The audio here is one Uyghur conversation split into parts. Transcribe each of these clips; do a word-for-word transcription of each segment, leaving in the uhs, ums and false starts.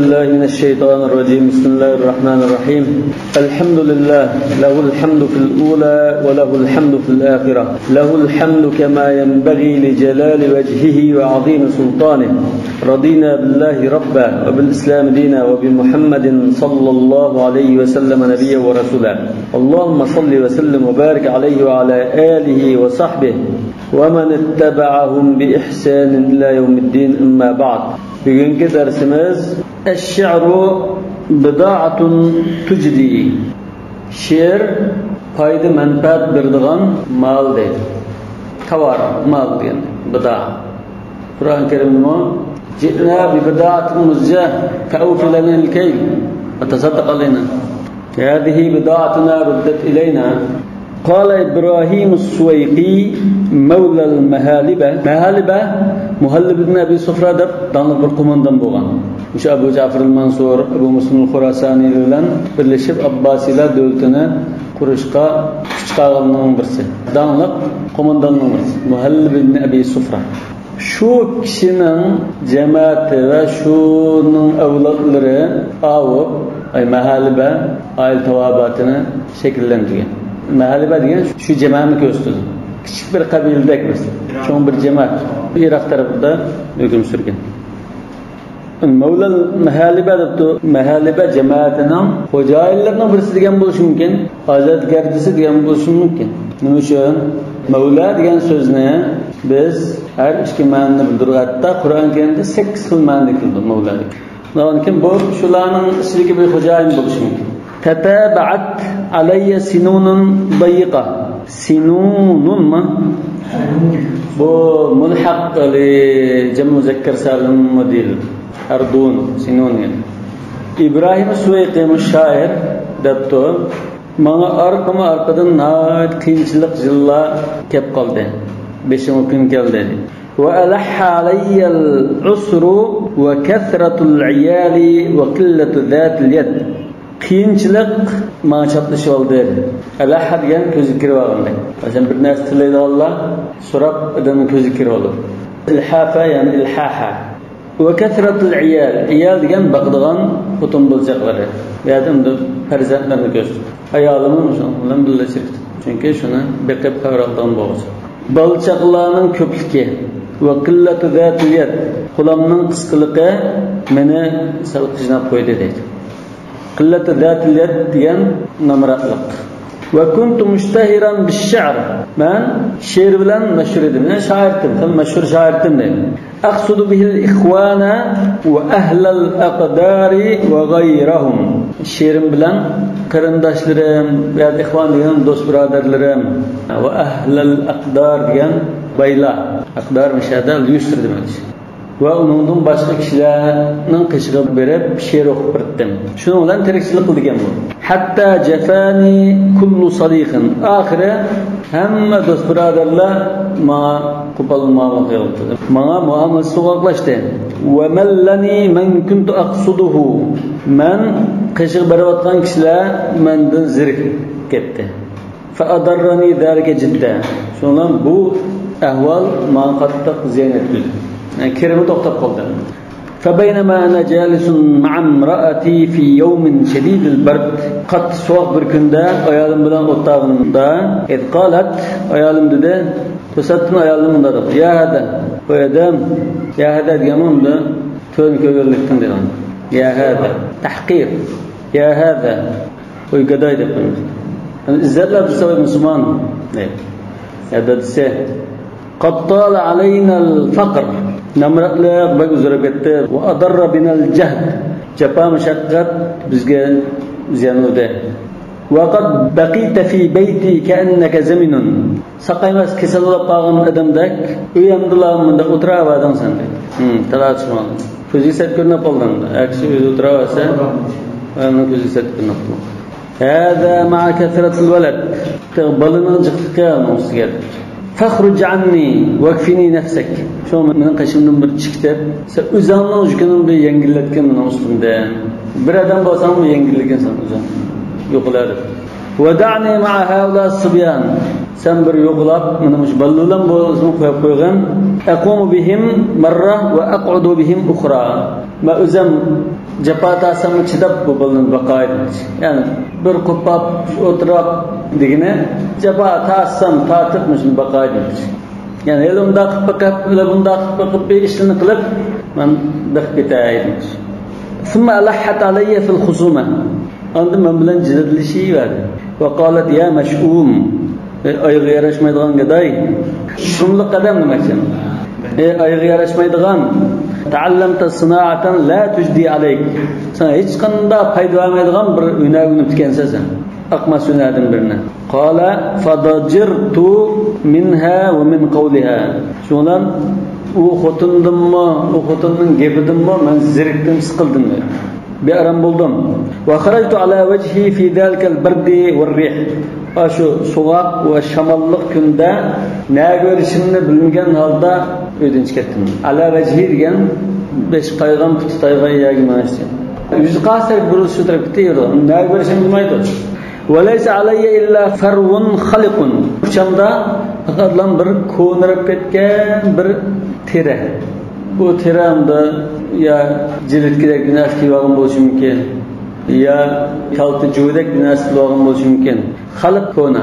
بسم الله الرحمن الرحيم. الحمد لله، له الحمد في الأولى وله الحمد في الآخرة، له الحمد كما ينبغي لجلال وجهه وعظيم سلطانه. رضينا بالله ربا وبالإسلام دينا وبمحمد صلى الله عليه وسلم نبيا ورسولا. اللهم صل وسلم وبارك عليه وعلى آله وصحبه ومن اتبعهم بإحسان إلى يوم الدين، أما بعد. بۈگۈنكى دەرسىمىز الشعر بضاعة تجدي. شېئىر پايدا مەنپەئەت بېرىدىغان مال دەيدۇ. تاۋار، مال دېگەن بىدائە. قۇرئان كەرىمدىمۇ جئنا ببضاعة مزجاة فأوف لنا الكيل وتصدق علينا. هذه بضاعتنا ردت إلينا. قال إبراهيم السويقي مولى المهالبة. مەھەلىبە، مۇھەللىب ئىبن ئەبى سۇفرا دەپ داڭلىق بىر قوماندان بولغان. مۇشۇ ئەبۇ جەفەر مەنسۇر، ئەبۇ مۇسلىم خۇراسانىي بىلەن بىرلىشىپ ئابباسىيلار دۆلىتىنى قۇرۇشقا كۈچ چىقارغاننىڭ بىرسى. داڭلىق قومانداننىڭ بىرسى. مۇھەللىب ئىبن ئەبى سۇفرا. شۇ كىشىنىڭ جەمەتى ۋە شۇنىڭ ئەۋلادلىرى ئاۋۇپ، ئەي، مەھەلىبە ئائىلە تاۋابىئاتىنى شەكىللەندۈرگەن. مەھەلىبە دېگەن شۇ جەمەتنى كۆرسىتىدۇ. كىچىك بىر قەبىلىدەك بىر چوڭ بىر جەمەت ئىراق تەرەپىدە ھۆكۈم سۈرگەن. مەۋلەل مەھەلىبە دەپتۇ. مەھەلىبە جەمەتىنىڭ خوجايىنلىرىنىڭ بىرسى دېگەن بولۇشى مۇمكىن. ئازادگەرچىسى دېگەن بولۇشى مۇمكىن. نېمە ئۈچۈن؟ مەۋلا دېگەن سۆزنى بىز ھەر ئىككى مەنىنى بىلدۈرىدۇ. ھەتتا قۇرئان كەرىمدە سەككىز خىل مەنىدە كېلىدۇ مەۋلا دېگەن. ئۇنىڭدىن كېيىن بۇ شۇلارنىڭ ئىچىدىكى بىر خوجايىن بولۇشى مۇمكىن. تتابعت علي سنون ضيقة. سنونمۇ؟ بۇ مۇلھەق، جەم مۇزەككەر سالىممۇ دېيىلىدۇ. ئەردۇن، سنون يەنى. ئىبراھىم سۇۋەيقى شائىر دەپتۇ، ماڭا ئارقىمۇ ئارقىدىن ناھايىتى قىيىنچىلىق يىللار كەپ قالدى. بېشىمغا كۈن كەلدى. وألح علي العسر وكثرة العيال وقلة ذات اليد. قىيىنچىلىق ماڭا چاپلىشىۋالدى. ئەلەھھە دېگەن كۆزگە كىرىۋالغاندەك. مەسىلەن، بىر نەرسە تىلەيدىغانلار سوراپ ئادەمنىڭ كۆزىگە كىرىۋالىدۇ. ئىلھافە، يەنى ئىلھاھە. وكثرة العيال. ئىيال دېگەن باقىدىغان خوتۇن بالىچاقلىرى. بۇ يەردە ئەمدى پەرزەنتلەرنى كۆرسىتىدۇ. ئايالىمۇ شۇنىڭ بىلەن بىللە چىقتى. چۈنكى شۇنى بېقىپ خەۋەر ئالىدىغان بولغۇچە. بالىچاقلارنىڭ كۆپلۈكى. وقلة ذات اليد. قولۇمنىڭ قىسقىلىقى مېنى سەل قىيناپ قويدى دەيدۇ. قلة ذات اليد دېگەن نامراتلىق. وكنت مشتهرا بالشعر. مەن شېئىر بىلەن مەشھۇر ئىدىم. يەنى شائىرتىم، خېلى مەشھۇر شائىرتىم دەيدۇ. أقصد به الإخوان وأهل الأقدار وغيرهم. شېئىرىم بىلەن قېرىنداشلىرىم، بۇ يەردە ئىخۋان دېگەن دوست بۇرادەرلىرىم، وأهل الأقدار دېگەن بايلار، ئەقدار مۇشۇ يەردە يۈز تۈر دېمەكچى. ۋە ئۇنىڭدىن باشقا كىشىلەرنىڭ قېشىغا بېرىپ شېئىر ئوقۇپ بېرىتتىم. شۇنىڭ بىلەن تىرىكچىلىك قىلىدىكەن بۇ. حتى جفاني كل صديق. ئاخىرى ھەممە دوست بۇرادەرلەر ماڭا قوپال مۇئامىلە قىلدى. ماڭا مۇئامىلىسى سوغۇقلاشتى. وملني من كنت أقصده. مەن قېشىغا بېرىۋاتقان كىشىلەر مەندىن زېرىكىپ كەتتى. فأضرني ذلك جدا. شۇنىڭ بىلەن بۇ ئەھۋال ماڭا قاتتىق زىيان يەتكۈزدى. يەنى كىرىمى توختاپ قالدى. فبينما أنا جالس مع امرأتي في يوم شديد البرد. قاتتىق سوغۇق بىر كۈندە ئايالىم بىلەن ئولتۇرغىنىمدا، إذ قالت، ئايالىم دېدى، توساتتىن ئايالىم مۇنداق دەپتۇ، يا ھەدە، ۋەي ئادەم، يا ھەدە دېگەنمۇ ئۇندا تۆۋەن كۆرگەنلىكتىن دېگەن. يا ھەدە، تەھقىر. يا ھەدە، ۋەي گاداي دەپ قويىمىز. يەنى ئىززەتلەپ تۇرسا، ۋەي مۇسۇلمان دەيدۇ. يا دادىسى. قد طال علينا الفقر. نامراتلىق بەك ئۇزىراپ كەتتى. وأضر بنا الجهد. جاپا مۇشەققەت بىزگە زىيان ئۇردى. وقد بقيت في بيتي كأنك زمن. ساقايماس كېسەل بولۇپ قالغان ئادەمدەك ئۆيۈمدىلا مۇنداق ئولتۇراۋەردىڭ سەن دەيدۇ. ھىم، تالا چىقماڭ. كۆزگە سەت كۆرۈنۈپ قالدىڭ. ئەر كىشى ئۆيدە ئولتۇراۋەرسە، ئايالنىڭ كۆزگە سەت كۆرۈنۈپ قالىدۇ. هذا مع كثرة الولد. بالىنىڭ جىقلىقى ئۇنىڭ ئۈستىگە. فاخرج عني واكفني نفسك. شۇڭا مېنىڭ قېشىمدىن بىر چىقىپ، سەن ئۆزۈڭنىڭ يۈكىنى بىر يەڭگىللەتكىن مېنىڭ ئۈستۈمدىن. بىر ئادەم بولساڭمۇ يەڭگىللىگىن سەن ئۆزۈڭ. يوقىلا دەپ. ودعني مع هؤلاء الصبيان. سەن بىر يوقلاپ، مانا مۇشۇ بالىلار بىلەن بولسىمۇ قويۇپ قويغىن. أقوم بهم مرة وأقعد بهم أخرى. مەن ئۆزۈم جاپا تارتساممۇ چىداپ بۇ بالىنى باقاي دېمەكچى. يەنى بىر قوپاپ ئولتۇراپ دېگىنى، جاپا تارتسام تارتىپ مۇشۇنى باقاي دېمەكچى. يەنى ھېلى ئۇنداق قىلىپ بېقىپ، ھېلى بۇنداق قىلىپ بېقىپ، بىر ئىشلىرىنى قىلىپ، مەن بېقىپ كېتەي دېمەكچى. ثم ألحت علي في الخصومة. ئاندىن مەن بىلەن جېدەللىشىۋەردى. وقالت: يا مشؤوم. ئەي ئايىغى ياراشمايدىغان گاداي. شۇملۇق ئادەم دېمەكچى. ئەي ئايىغى ياراشمايدىغان. تعلمت صناعة لا تجدي عليك. ساڭا ھېچقانداق پايدا بەرمەيدىغان بىر ھۈنەرگە ئۆگىنىپتىكەنسەن سەن. ئاقماس ھۈنەردىن بىرنى. قال فضجرت منها ومن قولها. شۇڭا ئۇ خوتۇندىنمۇ، ئۇ خوتۇننىڭ گېپىدىنمۇ مەن زېرىكتىم، سىقىلدىم. بىئارام بولدۇم. وخرجت على وجهي في ذلك البرد والريح. ئاشۇ سوغۇق ۋە شاماللىق كۈندە نەگە بېرىشىمنى بىلمىگەن ھالدا ئۆيدىن چىقىپ كەتتىم. على وجهي دېگەن بېشى قايغان، پۇتى تايغان يەرگە مېڭىشتى. يۈزى قارا تەرەپ بۇرۇلۇپ شۇ تەرەپكە كېتىۋېرىدۇ. نەگە بېرىشىمنى بىلمەيدۇ. وليس علي إلا فرو خلق. ئۇچامدا پەقەتلا بىر كونىراپ كەتكەن بىر تېرە. بۇ تېرە ئەمدى يا جىلىتكىدەك بىر نەرسە كىيىۋالغان بولۇشى مۇمكىن، يا كالتە جۇۋىدەك بىر نەرسە كىيىۋالغان بولۇشى مۇمكىن. خەلق كونا.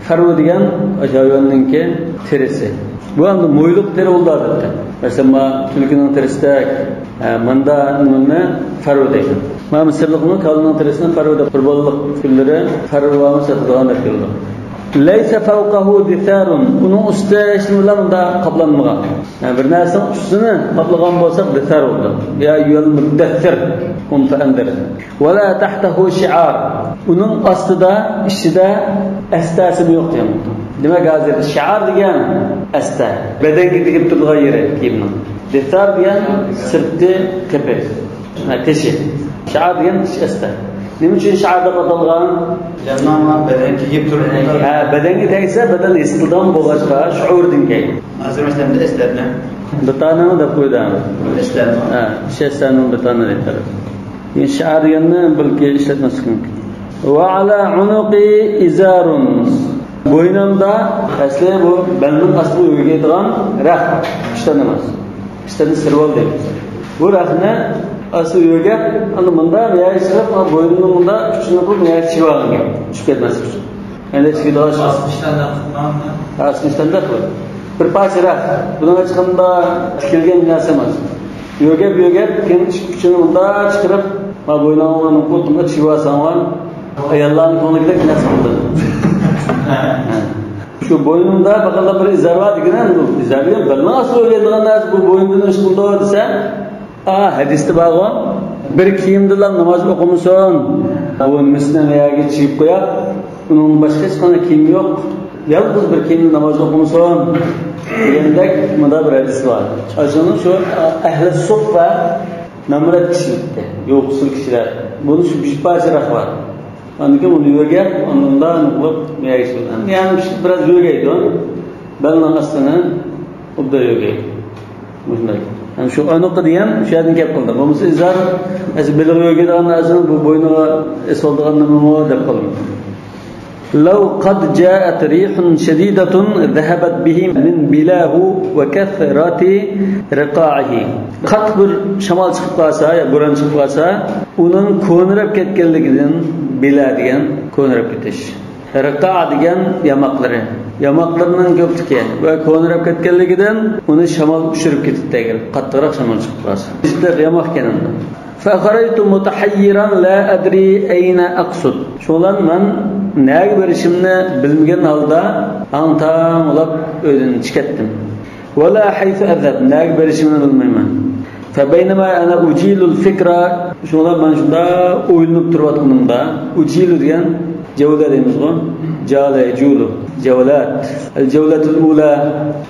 فەرۋۇ دېگەن ئاشۇ ھايۋاننىڭكى تېرىسى. بۇ ئەمدى مويلۇق تېرە بولىدۇ ئادەتتە. مەسىلەن، ما تۈلكىنىڭ تېرىسىدەك، ھە، ماندا نېمىنى فەرۋۇ دەيدۇ. ما مىسىرلىقنىڭ كالىنىڭ تېرىسىنى فەرۋۇ دەپ، قۇربانلىق كۈنلىرى فەرۋۇنى ساتىدىغان دەپ كېلىدۇ. ليس فوقه دثار. ئۇنىڭ ئۈستى ھېچنېمە بىلەن مۇنداق قاپلانمىغان. يەنى بىر نەرسىنىڭ ئۈستىنى قاپلىغان بولساق، دثار بولىدۇ. يا أيها المدثر قم فأنذر. ولا تحته شعار. ئۇنىڭ ئاستىدا، ئىچىدە ئەستەسىمۇ يوق دېگەن. دېمەك، ھازىر شىئار دېگەن ئەستە. بەدەنگە تېگىپ تۇرىدىغان يېرى كىيىمنىڭ. دثار دېگەن سىرتى، قېپى. ھە، تېشى. شىئار دېگەن ئىچ ئەستە. نېمە ئۈچۈن شىئار دەپ ئاتالغان؟ جاننىڭ بەدەنگە تېگىپ تۇرىدۇ. ھە، بەدەنگە تەگسە، بەدەن ھېس قىلىدىغان بولغاچقا، شۇئۇردىن كېيىن. ھازىر مەسىلەن، ئەستەنى. بىتانىمۇ دەپ قويدى. ئەستەنى. ھە، ئىچ ئەستەنىڭ بىتانى دەيدۇ. شىئار دېگەننى بەلكى ئىشلەتمەسلىك مۇمكىن. وعلى عنقي إزار. بوينۇمدا، ئەسلى بۇ بەلنىڭ ئاستىغا يۆگەيدىغان رەخ، ئىشتان ئەمەس. ئىشتاننى سىرىۋال دەيمىز. بۇ رەخنى ئاستىغا يۆگەپ، ئاندىن مۇنداق مەيەگە چىقىپ، بوينۇمنى مۇنداق ئۈچىنى قىلىپ مەيەگە چىگىۋالغان گەپ. چۈشۈپ كەتمەسلىك ئۈچۈن. ئەندى چىگىدىغان ئىش. ئاستىنى ئىشتاندا قىلىپ. ھە، ئاستىنى ئىشتاندا قىلىپ. بىر پارچە رەخ. بۇنىڭغا ھېچقانداق تىكىلگەن نەرسە ئەمەس. يۆگەپ، يۆگەپ، كېيىن ئۈچىنى مۇنداق چىقىرىپ، ما بوينۇڭلارنى قۇلىقىمغا چىگىۋالساڭلار، ئاياللارنىڭ كۆڭلىدەك نەرسە قىلدى. شۇ بوينۇمدا پەقەتلا بىر ئىزار بار دېگىنە، ئىزار دېگەن بەلنىڭ ئاستىغا ئۆرەيدىغان نەرسە، بۇ بوينۇمدىن ئىش قىلىدۇ دېسە، ئا، ھەدىستە بارغۇ، بىر كىيىمدىلا ناماز ئوقۇمىسۇن. بۇ نېمىسىنى يەرگە چىگىپ قويۇپ، ئۇنىڭدىن باشقا ھېچقانداق كىيىم يوق. يالغۇز بىر كىيىمدە ناماز ئوقۇمىسۇن دېگەندەك، مۇنداق بىر ھەدىس بار. ئاشۇنى شۇ ئەھلى سۇففا نامرات كىشىلەرگە، يوقسۇل كىشىلەر. بۇنى شۇ بىر پارچە رەخ بار. ئاندىن كېيىن ئۇنى يۆگەپ، ئۇنىڭدا نېمە قىلىپ، يەنى بىراز يۆگەيدۇ. بەلنىڭ ئاستىنى ئوبدان يۆگەيدۇ. مۇشۇنداق. ھەم شۇ ئۇنۇقى دېگەن شۇ يەردىن كەپ قالدى. بولمىسا ئىزار، ئەسلى بېلىغا يۆگەيدىغان نەرسىنى بۇ بوينىغا ئېسىۋالىدىغان نېمىمۇ دەپ قالدى. لو قد جاءت ريح شديدة ذهبت به من بلاه وكثرة رقاعه. قاتتىق بىر شامال چىقىپ قالسا، يا بوران چىقىپ قالسا، ئۇنىڭ كونىراپ كەتكەنلىكىدىن، بىلا دېگەن كونىراپ كېتىش. رىقا دېگەن ياماقلىرى. ياماقلىرىنىڭ كۆپلۈكى ۋە كونىراپ كەتكەنلىكىدىن ئۇنى شامال ئۇچۇرۇپ كېتىپتۇ، ئەگەر قاتتىقراق شامال چىقىپ قالسا. ياماق ئىكەن ئەمدى. فخرجت متحيرا لا أدري أين أقصد. شۇڭا مەن نەگە بېرىشىمنى بىلمىگەن ھالدا ھاڭ-تاڭ بولۇپ ئۆيدىن چىقىپ كەتتىم. ولا حيث أذهب، نەگە بېرىشىمنى بىلمەيمەن. فبينما أنا أجيل الفكرة، شۇڭا مەن شۇنداق ئويلىنىپ تۇرۇۋاتقىنىمدا، ئۇجىلۇ دېگەن جەۋلە دەيمىزغۇ، جالە يەجۇلۇ، جەۋلات. الجولة الأولى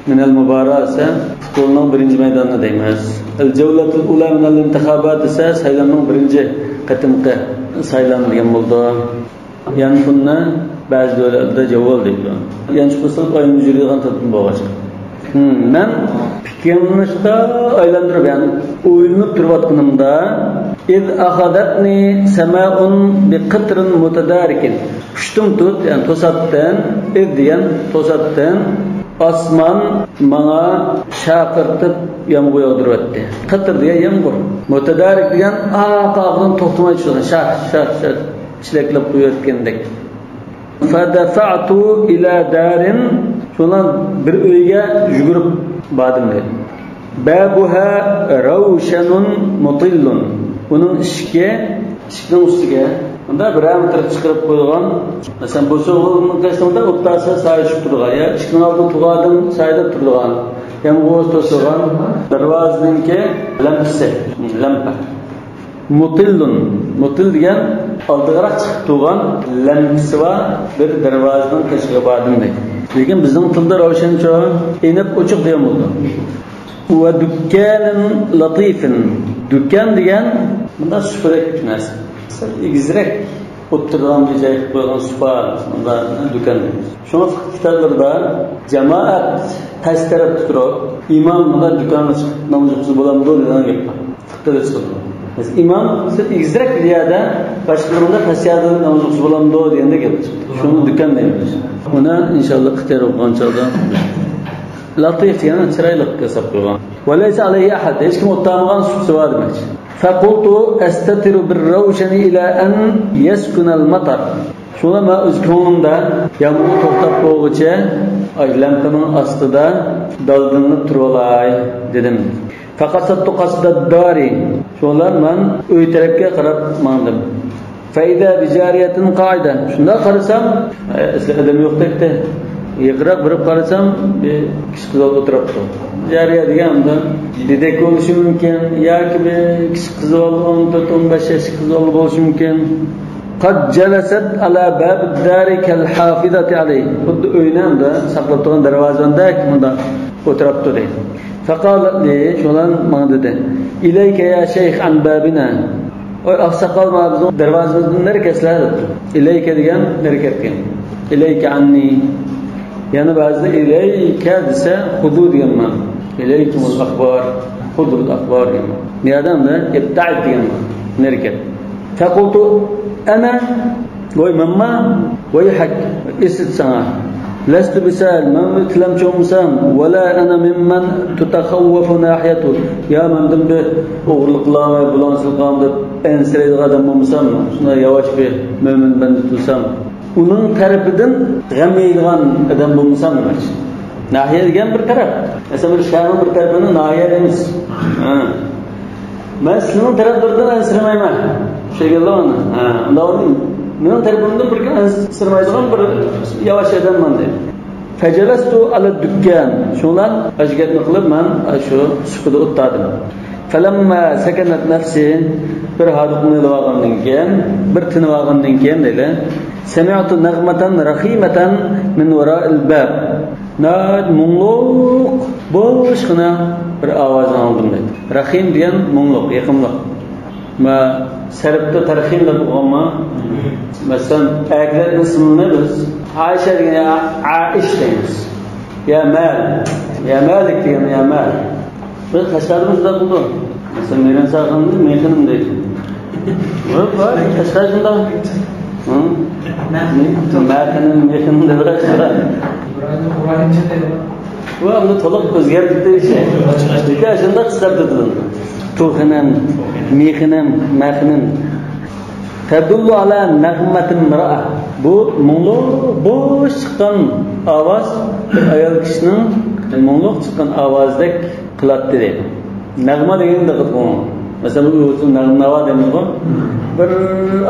من المباراة دېسە، پۇتبولنىڭ بىرىنچى مەيدانىنى دەيمىز. الجولة الأولى من الانتخابات دېسە، سايلامنىڭ بىرىنچى قېتىمقى سايلام دېگەن بولىدۇ. يانفوننى بەزى دۆلەتلەردە جاۋال دەيدۇ. يانچۇققا سېلىپ ئايلىنىپ يۈرىدىغان تېلېفون بولغاچقا. ھىم، مەن پىكرىمنى شۇنداق ئايلاندۇرۇپ، يەنى ئويلىنىپ تۇرۇۋاتقىنىمدا، إذ أخذتني سماء بقطر متدارك. كۈچتۈم تۇت، يەنى توساتتىن، ئىز دېگەن توساتتىن، ئاسمان ماڭا شاقىرتىپ يامغۇر ياغدۇرۇۋەتتى. قىتىر دېگەن يامغۇر. مۇتەدارىك دېگەن ئارقا-ئارقىدىن توختىماي چۈشىدىغان، شاھ، شاھ، شاھ چېلەكلەپ قۇيۇۋەتكەندەك. فدفعت إلى دار، شۇنىڭ بىر ئۆيگە يۈگۈرۈپ باردىم دەيدۇ. بابها روشن مطل، ئۇنىڭ ئىشىكى، ئىشىكنىڭ ئۈستىگە مۇنداق بىرەر مېتىر چىقىرىپ قويغان، مەسىلەن، بوسۇغىنىڭ قېشىدا مۇنداق ئوتتۇرىسىدا سايە چۈشۈپ تۇرىدىغان، يا ئىشىكنىڭ ئالدىدا تۇرغان ئادەم سايىدا تۇرىدىغان، يامغۇر توسىدىغان دەرۋازىنىڭكى لەمپىسى، لەمپە. مۇتىللۇن. مۇتىل دېگەن ئالدىغىراق چىقىپ تۇرغان لەمپىسى بار بىر دەرۋازىنىڭ قېشىغا باردىم دەيدۇ. لېكىن بىزنىڭ تىلدا روشەنچۇ، ئېنىق ئوچۇق دېگەن بولىدۇ. ۋە دۇككانىن لەتىفىن. دۇكان دېگەن مۇنداق سۇپىدەك نەرسە. سەل ئېگىزرەك ئولتۇرىدىغان بىر جاي قىلىپ قويغان سۇپا، مۇنداق دۇكان دەيمىز. شۇڭا فىقىھ كىتابلىرىدا جامائەت پەس تەرەپتە تۇرۇپ، ئىمام مۇنداق دۇكانغا چىقىپ ناماز ئوقۇسا بولامدۇ دېگەن گەپ بار. فىقىھتا چىقىدۇ. مەسىلەن، ئىمام سەل ئېگىزرەك بىر يەردە، باشقىلار مۇنداق پەس يەردە ناماز ئوقۇسا بولامدۇ دېگەندە گەپ چىقتى. شۇڭا دۇكان دەيمىز. بۇنى ئىنشاللا ئىختىيار بولغان چاغدا لەتىف دېگەن چىرايلىق ياساپ قويغان. ۋەلەيسە ئەلەيھى ئەھەد، ھېچكىم ئولتۇرمىغان سۇپىسى بار دېمەكچى. فقلت أستتر بالروشن إلى أن يسكن المطر. شۇڭا مەن ئۆز كۆڭلۈمدە يامغۇر توختاپ بولغۇچە، ئاي، لەمپىنىڭ ئاستىدا دالدىلىنىپ تۇرۇۋالاي دېدىم. فقصدت قصد الدار. شۇڭا مەن ئۆي تەرەپكە قاراپ ماڭدىم. فإذا بجارية قاعدة. شۇنداق قارىسام، ئەسلى ئادەم يوقتەكتە. يېقىنراق بېرىپ قارىسام، بىر كىشى قىز ئولتۇرۇپتۇ. جارىيە دېگەن ئاندىن دېدەك بولۇشى مۇمكىن، ياكى بىر كىشى قىز، ئون تۆت، ئون بەش ياشلىق قىز بولۇشى مۇمكىن. قد جلست على باب الدار كالحافظة عليه. خۇددى ئۆينى ئەمدى ساقلاپ تۇرغان دەرۋازىدەك مۇنداق ئولتۇرۇپتۇ دەيدۇ. فقالت لي، شۇڭا ماڭا دېدى. إليك يا شيخ عن بابنا. ئوي ئاقساقال، مانا بىزنىڭ دەرۋازىمىزدىن نەرى كەتسىلە دەپتۇ. إليك دېگەن نەرى كەتكىن. إليك عني. يەنە بەزىدە إليك دېسە خذوا دېگەن مانا. إليكم الأخبار، خذوا الأخبار دېگەن مانا. بۇ يەردە ئەمدى ابتعد دېگەن مانا. نەرى كەت. فقلت أنا، ۋاي مەنما، ويحك، ئىسىت ساڭا. لست بسائل، مەن بىر تىلەمچى بولمىسام، ولا أنا ممن تتخوف ناحيته، يا مەندىن بىر ئوغرىلىقلار ۋە بۇلاڭچىلىقلار دەپ ئەنسىرەيدىغان ئادەم بولمىسام، شۇنداق ياۋاش بىر مۆمىن بەندە تۇرسام، ئۇنىڭ تەرىپىدىن غەم يەيدىغان ئادەم بولمىسام دېمەكچى. ناھىيە دېگەن بىر تەرەپ. مەسىلەن، بىر شەھەرنىڭ بىر تەرىپىنى ناھىيە دەيمىز. ھە. مەن سىلىنىڭ تەرەپلىرىدىن ئەنسىرىمەيمەن. چۈشەنگەنلەر مانا. ھە، ئۇنداق بولدى. مېنىڭ تەرىپىمدىن بىر ئەنسىرىمەيدىغان بىر ياۋاش ئادەم مانا دەيدۇ. فجلست على الدكان. شۇڭلار ئاشۇ گەپنى قىلىپ، مەن شۇ سۇپىدا ئولتۇردۇم. فلما سكنت نفسي، بىر ھاردۇقۇمنى ئېلىۋالغاندىن كېيىن، بىر تىنىۋالغاندىن كېيىن دەيدۇ، سمعت نغمة رخيمة من وراء الباب. ناھايىتى مۇڭلۇق، بوشقىنا بىر ئاۋازنى ئاڭلىدىم دەيدۇ. رەخىم دېگەن مۇڭلۇق، يېقىملىق. ما سەرپتە تەرخىم دەپ ئوقۇغانما؟ مەسىلەن، ئەركىلەرنىڭ ئىسمىنى بىز ئائىشە دېگەن، يا ئائىش دەيمىز. يا مال، يا مالىك دېگەن، يا مال. بىز قەشقەردىمۇ شۇنداق قىلىدۇ. مەسىلەن، مېھرىنساخاننى مېخىنىم دەيدۇ. بۇ بار، قەشقەر شۇنداق. ھە؟ مەخىنىم، مېخىنىم دەپ بىر ئىبراھىم، ئىبراھىمچە دەيدۇ. بۇ ئەمدى تولۇق ئۆزگەردى ئىشى. لېكىن شۇنداق قىسقارتىدۇ. توخىنىم، مېخىنىم، مەخىنىم. تدل على نغمة امرأة. بۇ مۇڭلۇق بوش چىققان ئاۋاز، بىر ئايال كىشىنىڭ مۇڭلۇق چىققان ئاۋازىدەك قىلاتتى دەيدۇ. نەغمە دېگەننى دىققەت قىلىڭ. مەسىلەن، بۇ نەغمە ناۋا دەيمىزغۇ. بىر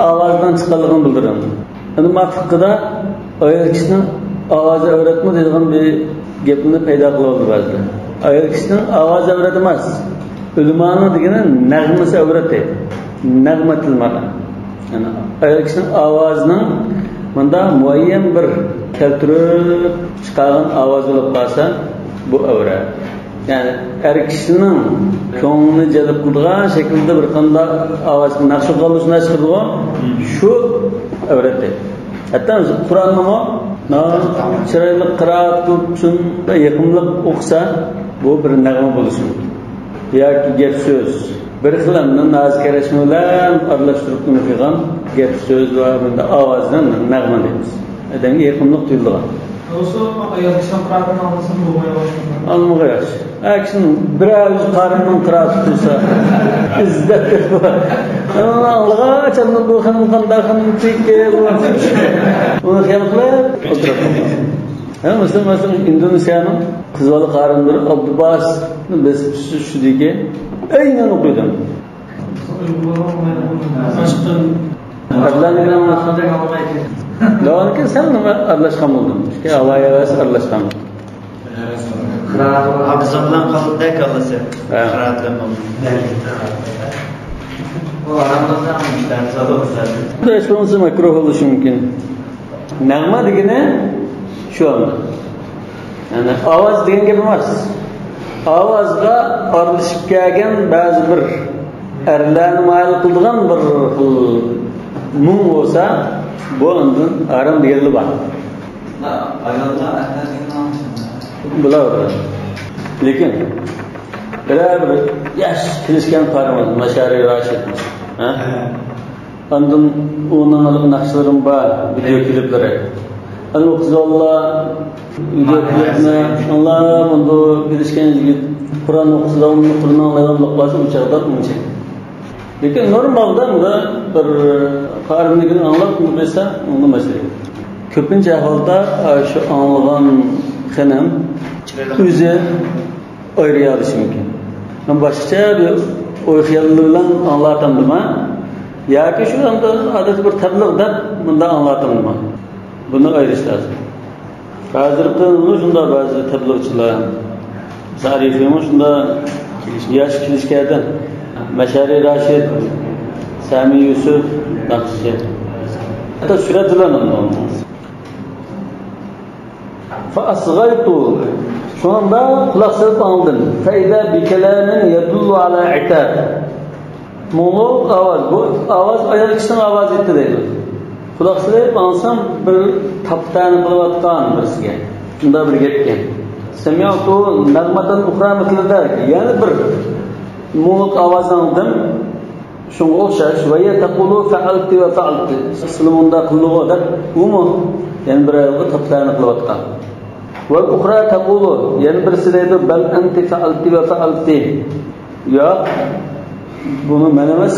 ئاۋازدىن چىققانلىقىنى بىلدۈرىدۇ. ئەمدى ما فىقىدا ئايال كىشىنىڭ ئاۋازى ئەۋرەتمۇ دەيدىغان بىر گەپنى پەيدا قىلىۋالدى بەزىلەر. ئايال كىشىنىڭ ئاۋازى ئەۋرەت ئەمەس. ئۆلىمانىڭ دېگىنى نەغمىسى ئەۋرەت دەيدۇ. نەغمەتىل مەرئە. يەنى ئايال كىشىنىڭ ئاۋازىنىڭ مۇنداق مۇئەييەن بىر كەلتۈرۈپ چىقارغان ئاۋاز بولۇپ قالسا، بۇ ئەۋرەت. يەنى ئەر كىشىنىڭ كۆڭلىنى جەلپ قىلىدىغان شەكىلدە بىر قانداق ئاۋاز، ناخشا ئوقۇغاندا شۇنداق چىقىدىغۇ، شۇ ئەۋرەت دەيدۇ. ھەتتا قۇرئاننىمۇ چىرايلىق قىرائەت قىلىپ، شۇنداق يېقىملىق ئوقۇسا، بۇ بىر نەغمە بولۇشى مۇمكىن. ياكى گەپ سۆز، بىر خىل ئەمدى نازۇك كەرەشمە بىلەن ئارىلاشتۇرۇپ قىلغان گەپ سۆز ۋە بۇنداق ئاۋازنى نەغمە دەيمىز. ئادەمگە يېقىملىق تۇيۇلىدىغان. بولسا ئايال كىشىنىڭ قىرائىتىنى ئاڭلىسا بولمايۋاتىدۇ. ئاڭلىمىغاي ياخشى. ئەكسىنى بىرەر ئۆزى قارىنىڭ قىرائىتى تۇرسا، ئىزدەپ بېرىپ، ئۇنى ئاڭلىغاچ ئاندىن بۇ خېنىم قانداق خېنىم تېكى، ئۇنى خىيال قىلىپ ئولتۇرۇپ. ھە، مەسىلەن، مەسىلەن، ئىندونېزىيەنىڭ قىز بالا قارىنلىرى ئابدۇباسىتنى بېسىپ چۈشۈشىدىكى ئەينەن ئوقۇيدۇ. ئەرلەرنى بىلەن ئارىلاشقان. داۋانكى سەل نېمە ئارىلاشقان بولدۇم. چۈنكى ھاۋا ھەۋەس ئارىلاشقان. ئابزا بىلەن قالدى كاللىسى. ھە. قىرائەت بىلەن بولدى. ئۇ ئاراملىقتا مۇشتەرى سالدى. ھېچ بولمىسا مەكرۇھ بولۇشى مۇمكىن. نەغمە دېگىنى شۇ ئەمدى. يەنى ئاۋاز دېگەن گەپ ئەمەس. ئاۋازغا ئارىلىشىپ كەلگەن بەزى بىر ئەرلەرنى مايىل قىلىدىغان بىر خىل مۇڭ بولسا، بۇ ئاندىن ھارام دېگەنلا بار. ئاياللار ئەرلەر دېگەن ئاڭلىشىدۇ. بۇلار لېكىن بىرەر بىر ياش كېلىشكەن قارىمىز، مەشەرى راشىد. ھە؟ ئاندىن ئۇنىڭ ھېلىقى ناخشىلىرىمۇ بار، ۋىدېو كلىپلىرى. ئەنە ئۇ قىز بالىلار ۋىدېو كلىپنى ئاڭلاپ، ئۇنداق بىلىشكەن يىگىت قۇرئان ئوقۇسىلا، ئۇنى قۇرئان ئاڭلايدىغان بولۇپ قالسا، ئۇ چاغدا ئۇنچە. لېكىن نورمالدا بۇندا بىر قارىنىڭكىنى ئاڭلاپ، ئۇنى بىلسە، ئۇندا مەسىلە يوق. كۆپىنچە ئەھۋالدا، ئا، شۇ ئاڭلىغان خېنىم ئۆزى ئايرىيالىشى مۇمكىن. مەن باشقىچە بىر ئوي خىيالى بىلەن ئاڭلاتامدىما؟ ياكى شۇ ئادەتتە بىر تەبلىغ دەپ مۇنداق ئاڭلاتامدىما؟ بۇنى ئايرىش لازىم. ھازىرقى شۇنداق بەزى تەبلىغچىلار، زارىفىمۇ شۇنداق ياش كېلىشكەدە، مەشەرى راشىد، سامى يۈسۈپ، ناخشىچى. ھەتتا سۈرەتلەرنى فأصغيت. شۇنىڭدا قۇلاق سېلىپ ئاڭلىدىم. فإذا بكلام يدل على عتاب. مۇڭلۇق ئاۋاز. بۇ ئاۋاز ئايال كىشىنىڭ ئاۋازى ئىدى دەيدۇ. قۇلاق سېلىپ ئاڭلىسام، بىر تاپا-تەنە قىلىۋاتقان بىرسىگە. شۇنداق بىر گەپكەن. سمعت نغمة أخرى مثل ذلك. يەنە بىر مۇڭلۇق ئاۋاز ئاڭلىدىم. شۇڭا ئوخشاش، وهي تقول فعلت وفعلت، سىلى مۇنداق قىلدىغۇ دەپ، ئۇمۇ يەنە بىر ئايالغا تاپا-تەنە قىلىۋاتقان. والأخرى تقول، يەنە بىرسى دەيدۇ، بل أنت فعلت وفعلت، ياق، بۇنى مەن ئەمەس،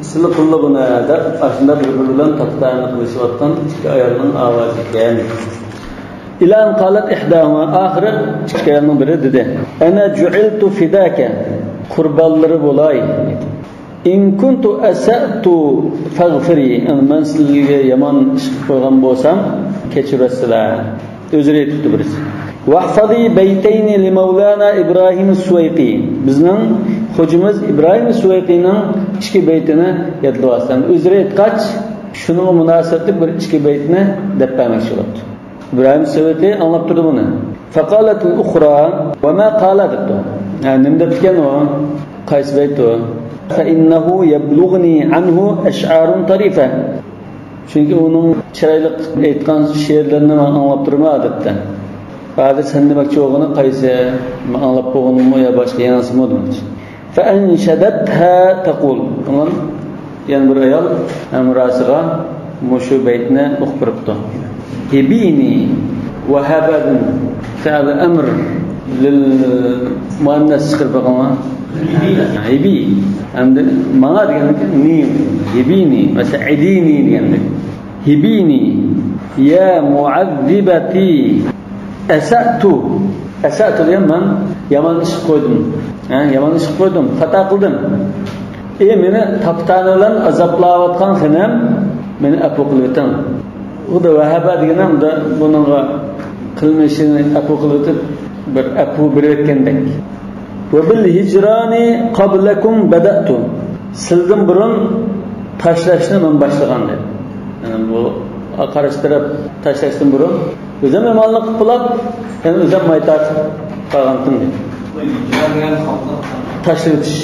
سىلى قىلدى بۇنى دەپ، ئاشۇنداق بىر-بىرى بىلەن تاپا-تەنە قىلىشىۋاتقان ئىككى ئايالنىڭ ئاۋازى ئىكەن. إلى أن قالت إحداهما، ئاخىرى ئىككى ئايالنىڭ بىرى دېدى، أنا جعلت فداك، قۇربانلىرى بولاي. إن كنت أسأت فاغفري، مەن سىلەرگە يامان ئىش قىلىپ قويغان بولسام، كەچۈرەرسىلەر. ئۆزرە ئېيتىپتۇ بىرسى. واحفظي بيتين لمولانا إبراهيم السويقي، بىزنىڭ خوجىمىز ئىبراھىم سۇۋەيقىنىڭ ئىككى بەيتىنى يادلىۋالسام. ئۆزرە ئېيتقاچ، شۇنىڭغا مۇناسىۋەتلىك بىر ئىككى بەيتنى دەپ بەرمەكچى بولۇپتۇ. ئىبراھىم سۇۋەيقى ئاڭلاپ تۇردى بۇنى. فقالت الأخرى وما قال، دەپتۇ. ھە، نېمە دەپتىكەن ئۇ؟ قايسى بەيت ئۇ؟ فإنه يبلغني عنه أشعار طريفة. چۈنكى ئۇنىڭ چىرايلىق ئېيتقان شېئىرلىرىنى مەن ئاڭلاپ تۇرىمەن ئادەتتە. ھازىر سەن دېمەكچى بولغىنى قايسى؟ مەن ئاڭلاپ بولغىنىممۇ يا باشقا يېڭىسىمۇ دېمەكچى. فأنشدتها تقول. ئۇنىڭ يەنە بىر ئايال ھەمراھىسىغا مۇشۇ بەيتنى ئوقۇپ بېرىپتۇ. هبيني، وهبدىن فعل أمر للمؤنث چىقىرىپ بېقىڭلار. ھبي. ئەمدى ماڭا دېگەندىكىن نى. هبيني. مەسىلەن، ھبيني دېگەندەك. هبيني يا معذبتي. أسأت. أسأت دېگەن مەن يامان ئىش قىلىپ قويدۇم. ھە، يامان ئىش قىلىپ قويدۇم، خاتا قىلدىم. ئى مېنى تاپا-تەنە بىلەن ئازابلاۋاتقان خېنىم، مېنى ئەپۇ قىلىۋېتىڭ. خۇددى ۋەھەبە دېگىنىم بۇنىڭغا قىلمىشىنى ئەپۇ قىلىۋېتىپ، بىر ئەپۇ بېرىۋەتكەندەك. وبالهجران قبلكم بدأت. سىلدىن بۇرۇن تاشلاشنى مەن باشلىغان دەيدۇ. يەنى بۇ قارشى تەرەپ تاشلاشتىن بۇرۇن ئۆزۈم يامانلىق قىلىپ، يەنە ئۆزۈم ماي تارتىپ قالغانتىم دەيدۇ. تاشلىۋېتىش.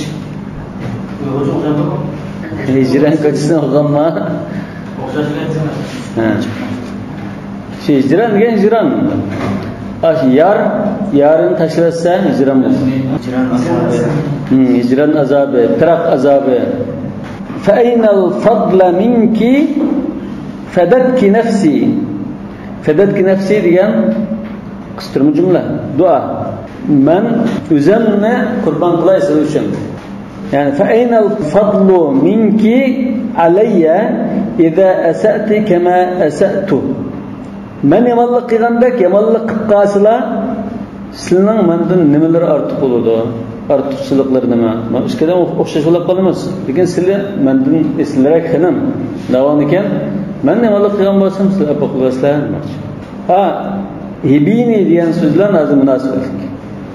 ھىجران كوچىسىنى ئالغانما؟ ھە. شۇ ھىجران دېگەن ھىجران. ئاشۇ يار، يارىنى تاشلىۋەتسە ھىجران بولىدۇ. ھىم، ھىجران ئازابى، پىراق ئازابى. فأين الفضل منك فدتك نفسي. فدتك نفسي دېگەن قىستۇرما جۈملە، دۇئا. مەن ئۆزۈمنى قۇربان قىلاي سىز ئۈچۈن. يەنى، فأين الفضل منك علي إذا أسأت كما أسأت. مەن يامانلىق قىلغاندەك يامانلىق قىلىپ قالسىلا، سىلىنىڭ مەندىن نېمىلىرى ئارتۇق بولىدۇ؟ ئارتۇقچىلىقلىرى نېمە؟ مانا ئىككىلەن ئوخشاش بولۇپ قالىمىز. لېكىن سىلى مەندىن ئېسىلرەك خېنىم. دەۋامىكەن، مەن يامانلىق قىلغان بولسام، سىلى ئەپۇ قىلىسىلەر دېمەكچى. ھا، ھىبىنى دېگەن سۆزلەر ھازىر مۇناسىۋەتلىك.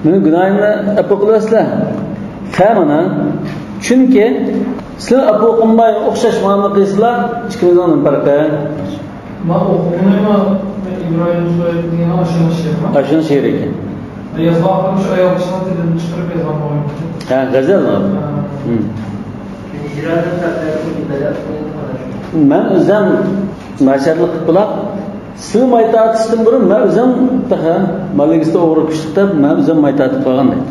مېنىڭ گۇناھىمنى ئەپۇ قىلىسىلەر. فە مانا. چۈنكى سىلى ئەپۇ قىلماي ئوخشاش مۇئامىلە قىلسىلا، ئىككىمىزنىڭ نېمە پەرقى؟ ما ئوقۇغىنىمۇ ئىبراھىم سويىدىن ئاشۇنىڭ شېئىرى. ئاشۇنىڭ شېئىرى ئىكەن. يازغان شۇ ئايال كىشىنىڭ تىلىدىن چىقىرىپ يازغان بولغان. ھە، غەزەل. ھە. ھىم. مەن ئۆزۈم ناچارلىق قىلىپ بولاپ، سىلى ماي تارتىشتىن بۇرۇن مەن ئۆزۈم تېخى مالىگىستا ئوغرى كۈچلۈك دەپ، مەن ئۆزۈم ماي تارتىپ قالغان دەيدۇ.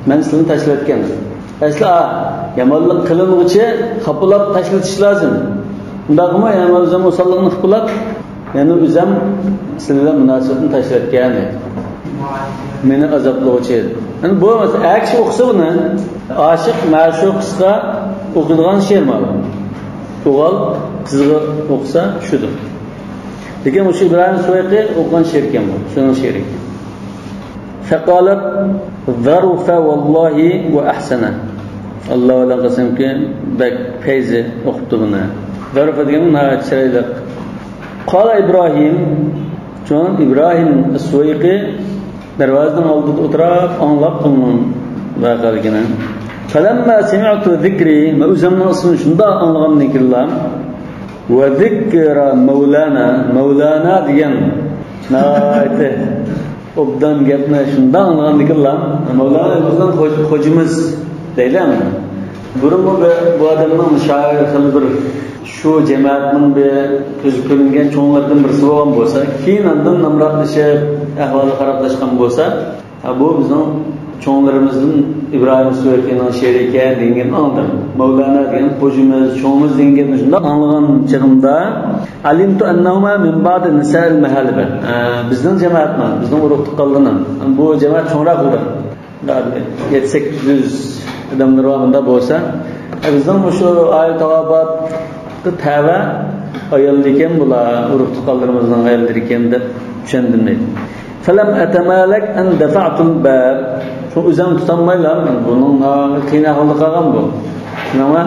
مەن سىلىنى تاشلىۋەتكەن. ئەسلى، ئا، يامانلىق قىلىنغۇچى خاپىلاپ تاشلىتىش لازىم. ئۇنداقمۇ يەنە ئۆزۈم ئوساللىقنى خاپىلاپ، يەنە ئۆزۈم سىلى بىلەن مۇناسىۋەتنى تاشلىۋەتكەن. مېنى ئازابلىغۇچى. يەنى بۇ ئەر كىشى ئوقۇسا بۇنى، ئاشىق مەشۇقىسىغا ئوقۇيدىغان شېئىر مانا. ئوغۇل قىزغا ئوقۇسا شۇدۇر. لېكىن مۇشۇ ئىبراھىم سۇۋەيقى ئوقۇغان شېئىر ئىكەن بۇ، شۇنىڭ شېئىرى ئىكەن. فقالت ظرف والله وأحسن. ئاللا بىلەن قەسەمكى، بەك پەيزى ئوقۇپتۇ بۇنى. ظرف دېگەن ناھايىتى چىرايلىق. قال إبراهيم، شۇڭا ئىبراھىم سۇۋەيقى دەرۋازىنىڭ ئالدىدا ئولتۇرۇپ ئاڭلاپ بۇنىڭ ۋەقەلىكىنى. فلما سمعت ذكري، مەن ئۆزۈمنىڭ ئىسمىنى شۇنداق ئاڭلىغاندىن كېيىنلا، وذكر مولانا، مەۋلانا دېگەن ناھايىتى ئوبدان گەپنى شۇنداق ئاڭلىغاندىكىنلا، مەۋلانا بىزنىڭ خوج-، خوجىمىز دەيلى. بۇرۇنمۇ بىر، بۇ ئادەمنىڭ شائىر خېلى بىر شۇ جەمەتنىڭ بىر كۆزى كۆرۈنگەن چوڭلىرىدىن بىرسى بولغان بولسا، كېيىن ئاندىن نامراتلىشىپ، ئەھۋالى خارابلاشقان بولسا، ھە، بۇ بىزنىڭ چوڭلىرىمىزدىن ئىبراھىم سۇۋەيقىنىڭ شېئىرى ئىكەن دېگەن گەپنى ئاڭلىدىم. مەۋلانا دېگەن خوجىمىز، چوڭىمىز دېگەن گەپنى شۇنداق ئاڭلىغان چېغىمدا، علمت أنهما من بعض نساء المهالبة. ئە، بىزنىڭ جەمەتنىڭ، بىزنىڭ ئۇرۇق تۇغقانلىرىنىڭ. بۇ جەمەت چوڭراق بولىدۇ. يەتتە سەككىز يۈز ئادەملىرى بار بۇندا بولسا. ئە، بىزنىڭ مۇشۇ ئائىلە تاۋابىئاتقا تەۋە ئاياللىرى ئىكەن بۇلار، ئۇرۇق تۇغقانلىرىمىزنىڭ ئاياللىرى ئىكەن دەپ چۈشەندىم دەيدۇ. فلم أتمالك أن دفعت الباب. شۇ ئۆزۈم تۇتالمايلا، مەن بۇنىڭ قىيىن ئەھۋالدا قالغان بۇ. شۇنىڭغا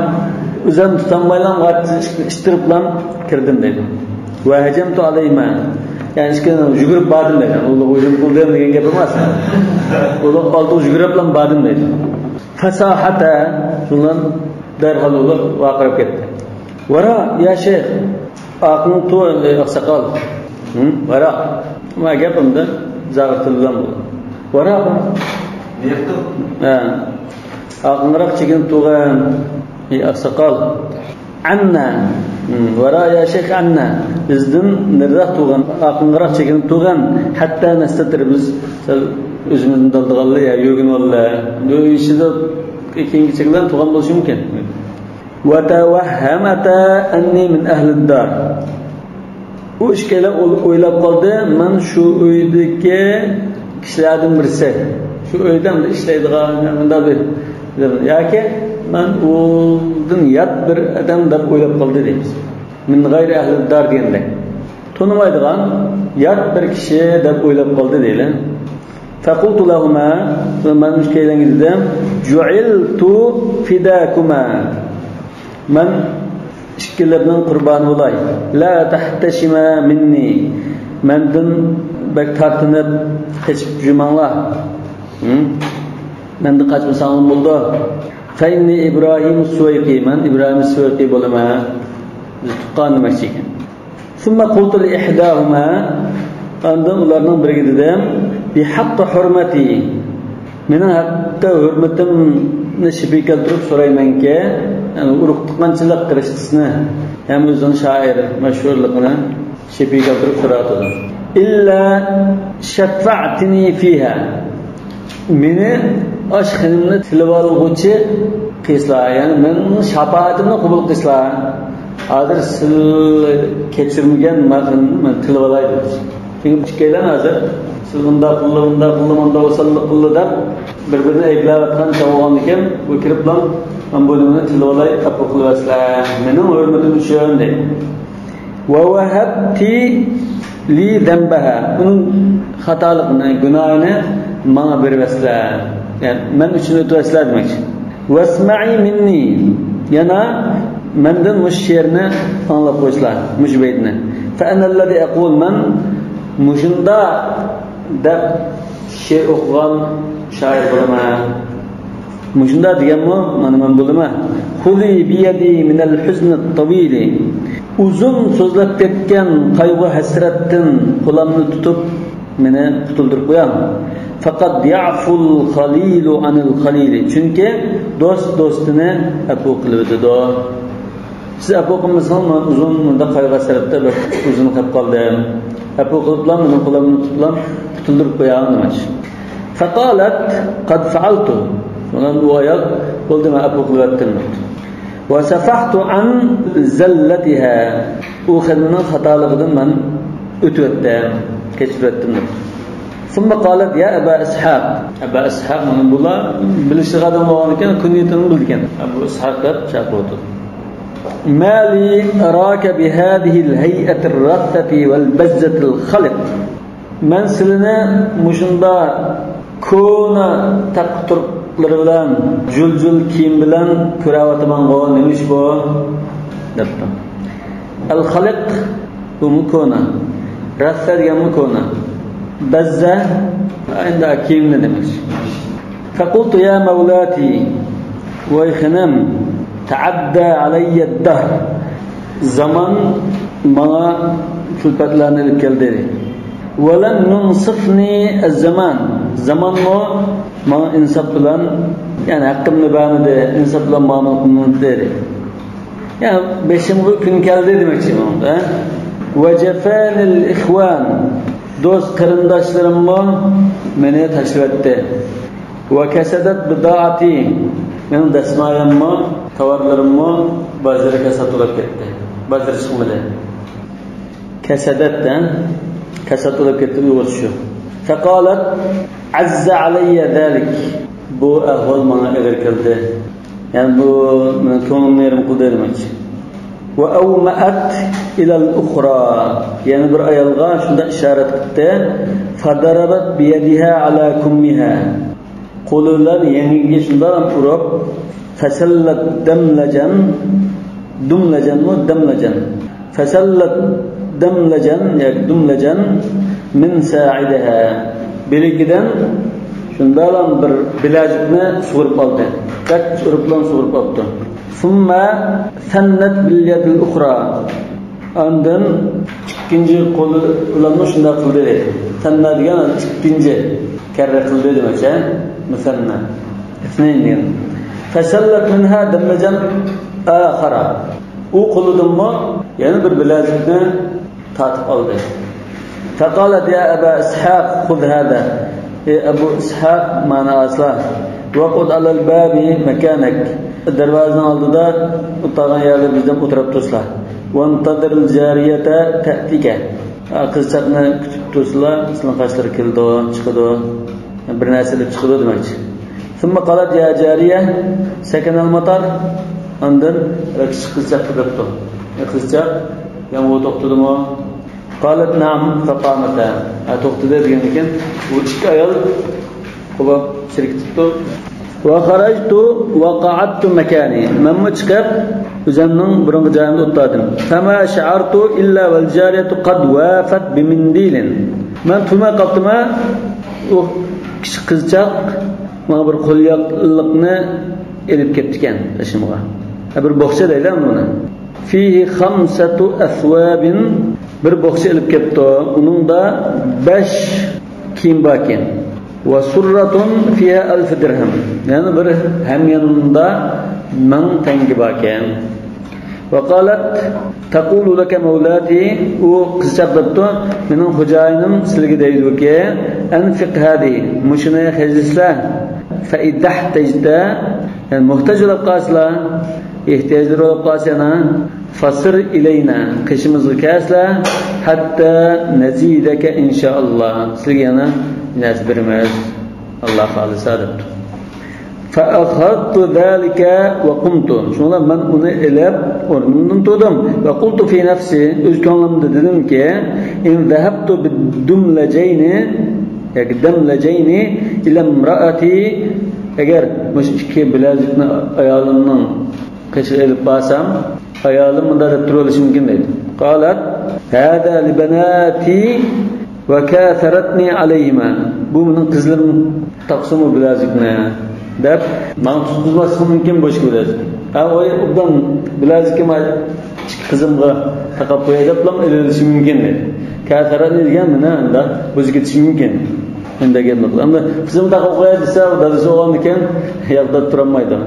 ئۆزۈم تۇتالمايلا، ئىتتىرىپلا كىردىم دەيدۇ. وهجمت عليهما. يەنى ئىككىلەن يۈگۈرۈپ باردىم دەيدۇ. ئۇلارغا ھۇجۇم قىلدىم دېگەن گەپ ئەمەس. ئۇلار ئالدىغا يۈگۈرۈپلا باردىم دەيدۇ. فصاحتا، شۇنىڭ دەرھال ئۇلار ۋارقىراپ كەتتى. ۋارا، يا شەيخ، ئارقىڭدا تۇر، ئەي ئاقساقال. ھە؟ ۋارا. ما گەپ ئەمدى زاغىر تىل بىلەن بولدى. ۋارا. ھە. ئارقىڭراق چېكىنىپ تۇرغىن، ئەي ئاقساقال. عنا. ھە. ۋارا، يا شەيخ، عنا. بىزدىن نېرىراق تۇرغىن، ئارقىڭراق چېكىنىپ تۇرغىن. حتى نستتر، بىز سەل ئۆزىمىزنى دالدىغانلا يا يۆگىنىۋاللا. ئۆي ئىچىدە كېيىنكى چېكىلەن تۇرغان بولۇشى مۇمكىن. وتوهمتا أني من أهل الدار. ئۇ ئىككىيلەن ئويلاپ قالدى، مەن شۇ ئۆيدىكى كىشىلەردىن بىرسى. شۇ ئۆيدە ئىشلەيدىغان، مۇنداق بىر، ياكى مەن ئۇدىن يات بىر ئادەم دەپ ئويلاپ قالدى دەيمىز. من غير أهل الدار دېگەندەك. تونۇمايدىغان يات بىر كىشى دەپ ئويلاپ قالدى دەيلى. فقلت لهما، مەن ئىككىيلەنگە دېدىم، جعلت فداكما، مەن ئىككىلىرىنىڭ قۇربانى بولاي. لا تحتشما مني، مەندىن بەك تارتىنىپ قېچىپ يۈرمەڭلار. ھە؟ مەندىن قاچمىساڭلار بولىدۇ. فإني إبراهيم السويقي، مەن ئىبراھىم سۇۋەيقى بولىمەن. بىز تۇغقان دېمەكچى ئىكەن. ثم قلت لإحداهما، ئاندىن ئۇلارنىڭ بىرىگە دېدىم، بحق حرمتي، مېنىڭ ھەقتە ھۆرمىتىمنى شەپىگە كەلتۈرۈپ سورايمەنكى، يەنى ئۇرۇق تۇغقانچىلىق رىشتىسىنى، ھەم ئۆزىنىڭ شائىر مەشھۇرلۇقىنى شەپىگە كەلتۈرۈپ سوراۋاتىدۇ. إلا شفعتني فيها، مېنى ئاشۇ خېنىمنى تىلىۋالغۇچى قىلسىلا، يەنى مېنىڭ شاپائىتىمنى قوبۇل قىلسىلا، ھازىر سىلى كەچۈرمىگەن مەن، مەن تىلىۋالاي دېدى. چۈنكى ئىككىيلەن ھازىر سىز ئۇنداق قىلدى، ئۇنداق قىلدى، مۇنداق ئوساللىق قىلدى دەپ، بىر-بىرىنى ئەيىبلەۋاتقان چاغ بولغاندىكىن، بۇ كىرىپلا، مەن بۇ نېمىنى تىللىۋالاي، ئەپۇ قىلىۋەتسىلە، مېنىڭ ھۆرمىتىم ئۈچۈن، دەيدۇ. ووهبت لي ذنبها، ئۇنىڭ خاتالىقىنى، گۇناھىنى ماڭا بېرىۋەتسىلە. يەنى مەن ئۈچۈن ئۆتۈۋەتسىلە دېمەكچى. واسمعي مني، يەنە مەندىن مۇشۇ شېئىرنى ئاڭلاپ قويسىلا، مۇشۇ بەيتنى. فأنا الذي أقول، مەن مۇشۇنداق دەپ شېئىر ئوقۇغان شائىر بولىمەن. مۇشۇنداق دېگەنمۇ، مانا مەن بولىمەن. خذي بيدي من الحزن الطويل، ئۇزۇن سۆزلەپ كەتكەن قايغۇ ھەسرەتتىن قولۇمنى تۇتۇپ، مېنى قۇتۇلدۇرۇپ قويۇڭ. فقد يعفو الخليل عن الخليل، چۈنكى دوست دوستىنى ئەپۇ قىلىۋېتىدۇ. سىز ئەپۇ قىلمىسىڭىز، مەن ئۇزۇن مۇنداق قايغۇ ھەسرەتتە بەك ئۇزۇن قېلىپ قالدىم. ئەپۇ قىلىپلا، مېنىڭ قولۇمنى تۇتۇپلا قۇتۇلدۇرۇپ قويۇڭ دېمەكچى. فقالت قد فعلت، شۇنىڭ بىلەن ئۇ ئايال، بولدى، مەن ئەپۇ قىلىۋەتتىم، دەپتۇ. وصفحت عن زلتها، ئۇ خېنىمنىڭ خاتالىقىدىن مەن ئۆتۈۋەتتىم، كەچۈرۈۋەتتىم، دەپتۇ. ثم قالت يا أبا إسحاق، ئەبا ئىسھاق، مانا بۇلار بىلىشلىك ئادەم بولغاندىكىن، كۇنيىتىنى بىلىدىكەن، ئەبۇ ئىسھاق دەپ چاقىرىۋاتىدۇ. ما لي أراك بهذه الهيئة الرثة والبزة الخلق. مەن سىلىنى مۇشۇنداق كونا تەقۋا تۇرۇقلىرى بىلەن، جۇل-جۇل كىيىم بىلەن كۆرۈۋاتىمەنغۇ، نېمە ئىش بۇ؟ دەپتۇ. ئەل خەلق، بۇمۇ كونا. رەسسە دېگەنمۇ كونا. بەززە، ئەمدى كىيىمنى دېمەكچى. فقلت يا مولاتي، ۋاي خېنىم، تعدى علي الدهر، زامان ماڭا كۈلپەتلەرنى ئېلىپ كەلدى. ولم ينصفني الزمان، زامانمۇ ماڭا ئىنساپ بىلەن، يەنى ھەققىمنى بەرمىدى، ئىنساپ بىلەن مۇئامىلە قىلمىدى. يەنى بېشىمغا كۈن كەلدى دېمەكچى بۇنىڭدا. وجفاني الإخوان، دوست قېرىنداشلىرىممۇ مېنى تاشلىۋەتتى. وكسدت بضاعتي، مېنىڭ دەسمايەممۇ، تاۋارلىرىممۇ بازارغا كاسات بولۇپ كەتتى. بازار چىقمىدى. كسدت، ھە؟ كاسات بولۇپ كەتتى، ئۇيغۇرچە شۇ. فقالت عز علي ذلك، بۇ ئەھۋال ماڭا ئېغىر كەلدى. يەنى بۇ مېنىڭ كۆڭلۈمنى يېرىم قىلدى دېمەكچى. وأومأت إلى الأخرى، يەنە بىر ئايالغا شۇنداق ئىشارەت قىلدى. فضربت بيدها على كمها، قولى بىلەن يەڭگىگە شۇنداق ئۇرۇپ، فسلت دملجا، دملجا مۇ، دملجا. فسلت دملجا ياكى دملجا من ساعدها. بىلىكىدىن شۇنداقلا بىر بىلەزۈكنى سۇغۇرۇپ ئالدى. بەك ئۇرۇپلا سۇغۇرۇپ ئاپتۇ. ثم ثنت باليد الأخرى. ئاندىن ئىككىنچى قولى بىلەنمۇ شۇنداق قىلدى. ثنى دېگەن ئىككىنچى كەررە قىلدى دېمەكچى. مثنى. اثنين دېگەن. فسلت منها دملجا آخر. ئۇ قولىدىنمۇ يەنە بىر بىلەزۈكنى تارتىپ ئالدى. فقالت يا أبا إسحاق خذ هذا. ئەي ئەبۇ ئىسھاق، مانا ئالسىلا. واقعد على الباب مكانك. دەرۋازىنىڭ ئالدىدا ئولتۇرغان يەردە بىزدىن ئولتۇرۇپ تۇرسىلا. وانتظر الجارية تأتيك. قىزچاقنى كۈتۈپ تۇرسىلا، سىلىنىڭ قېشىغا كېلىدۇ، چىقىدۇ. بىر نەرسە ئېلىپ چىقىدۇ دېمەكچى. ثم قالت يا جارية سكن المطر. ئاندىن كىچىك قىزچاققا دەپتۇ. ئەي قىزچاق، يامغۇر توختىدىمۇ؟ قالت نعم فقامتا. ھە، توختىدى دېگەندىكىن، بۇ ئىككى ئايال قوبۇپ چىرىكىتىپتۇ. وخرجت وقعدت مكاني. مەنمۇ چىقىپ، ئۆزۈمنىڭ بۇرۇنقى جايىمدا ئولتۇردۇم. فما شعرت إلا والجارية قد وافت بمنديل. مەن تۇيماي قاپتىمەن، ئۇ كىچىك قىزچاق ماڭا بىر قولياقلىقنى ئېلىپ كەپتىكەن بېشىمغا. ھە، بىر بوخچا دەيدۇ بۇنى. فيه خمسة أثواب، بىر بوخچا ئېلىپ كەپتۇ. ئۇنىڭدا بەش كىيىم باركەن. وسرة فيها ألف درهم، يەنە بىر ھەمياندا مىڭ تەڭگە باركەن. وقالت تقول لك مولاتي، ئۇ قىزچاق دەپتۇ، مېنىڭ خوجايىنىم سىلىگە دەيدۇكى، أنفق هذه، مۇشۇنى خەجلىسىلە. فإذا احتجت، يەنى موھتاج بولۇپ قالسىلا، ئېھتىياجلىرى بولۇپ قالسا يەنە، فسر إلينا، قېشىمىزغا كەلسىلە، حتى نزيدك إن شاء الله، سىلگە يەنە نەرسە بېرىمىز، ئاللا خالىسا، دەپتۇ. فأخذت ذلك وقمت، شۇڭا مەن ئۇنى ئېلىپ ئورنۇمدىن تۇردۇم. وقلت في نفسي، ئۆز كۆڭلۈمدە دېدىمكى، إن ذهبت بالدملجين ياكى دملجين إلى امرأتي، ئەگەر مۇشۇ ئىككى بىلەزۈكنى ئايالىمنىڭ قېشىغا ئېلىپ بارسام، ئايالىم مۇنداق دەپ تۇرۇۋېلىشى مۇمكىن دەيدۇ. قالت، هذا لبناتي وكاثرتنى عليهما، بۇ مېنىڭ قىزلىرىم تاقىسىمۇ بىلەزۈكنى، دەپ ماڭا تۇتقۇزماسلىقى مۇمكىن بۇ ئىككى بىلەزۈكنى. ھە، ئۇ ئوبدان بىلەزۈكنى ئىككى قىزىمغا تاقاپ قوياي دەپلا ئېلىۋېلىشى مۇمكىن دەيدۇ. كاثرتنى دېگەن مانا ئەمدى بۇزۇپ كېتىشى مۇمكىن. ئەمدى گەپنى قىل. ئەمدى قىزىمغا تاقاپ قوياي دېسە، ئۇ دادىسى بولغاندىكىن ياقلاپ تۇرالمايدۇ.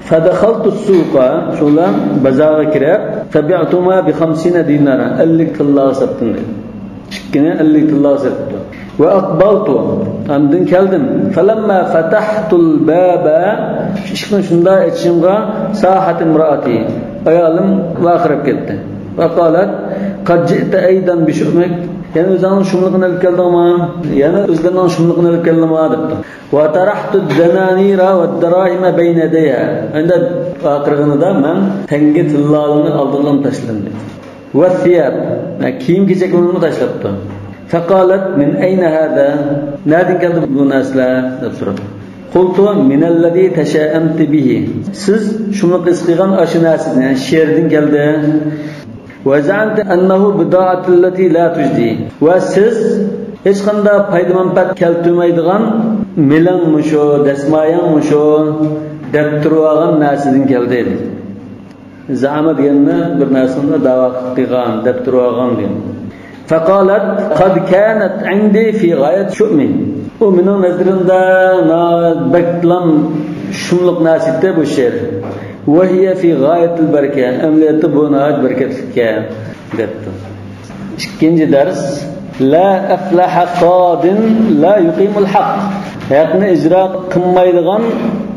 فدخلت السوق، شۇ بىلەن بازارغا كىرىپ، فبعتهما بخمسين دينارا، ئەللىك تىللاغا ساتتىم دەيدۇ. ئىككىنى ئەللىك تىللاغا ساتتىم. وأقبلت، ئاندىن كەلدىم. فلما فتحت الباب، ئىشىكنى شۇنداق ئېچىشىمغا، صاحت امرأتي، ئايالىم ۋارقىراپ كەتتى. وقالت، قد جئت أيضا بشؤمك، يەنە ئۆزۈڭنىڭ شۇملۇقىنى ئېلىپ كەلدىڭمۇ؟ يەنە ئۆزلىرىنىڭ شۇملۇقىنى ئېلىپ كەلدىڭمۇ؟ دەپتۇ. وطرحت الدنانير والدراهم بين يديها. ئەمدى ۋارقىرىغىنىدا مەن تەڭگە تىللالارنى ئالدىغا تاشلىدىم دەيدۇ. والثياب، كىيىم كېچەكلىرىنىمۇ تاشلاپتۇ. فقالت، من أين هذا؟ نەدىن كەلدى بۇ نەرسىلەر؟ دەپ سوراپتۇ. قلت، من الذي تشاءمت به. سىز شۇملۇق ھېس قىلغان ئاشۇ نەرسىدىن، يەنى شېئىردىن كەلدى. وزعمت أنه بضاعة التي لا تجدي. ۋە سىز ھېچقانداق پايدا-مەنپەئەت كەلتۈرمەيدىغان مېلىڭ مۇشۇ، دەسمايەڭ مۇشۇ دەپ تۇرۇۋالغان نەرسىدىن كەلدى. زەئەمە دېگەننى بىر نەرسىنى دەۋا قىلغان، دەپ تۇرۇۋالغان دېگەن. فقالت، قد كانت عندي في غاية شؤمي. ئۇ مېنىڭ نەزىرىمدە ناھايىتى بەكلا شۇملۇق نەرسە ئىدى بۇ شېئىر. وهي في غاية البركة، ئەمەلىيەتتە بۇ ناھايىتى بەرىكەتلىككەن، دەپتۇ. ئىككىنچى دەرس، لا أفلح قاض لا يقيم الحق. ھەقنى ئىجرا قىلمايدىغان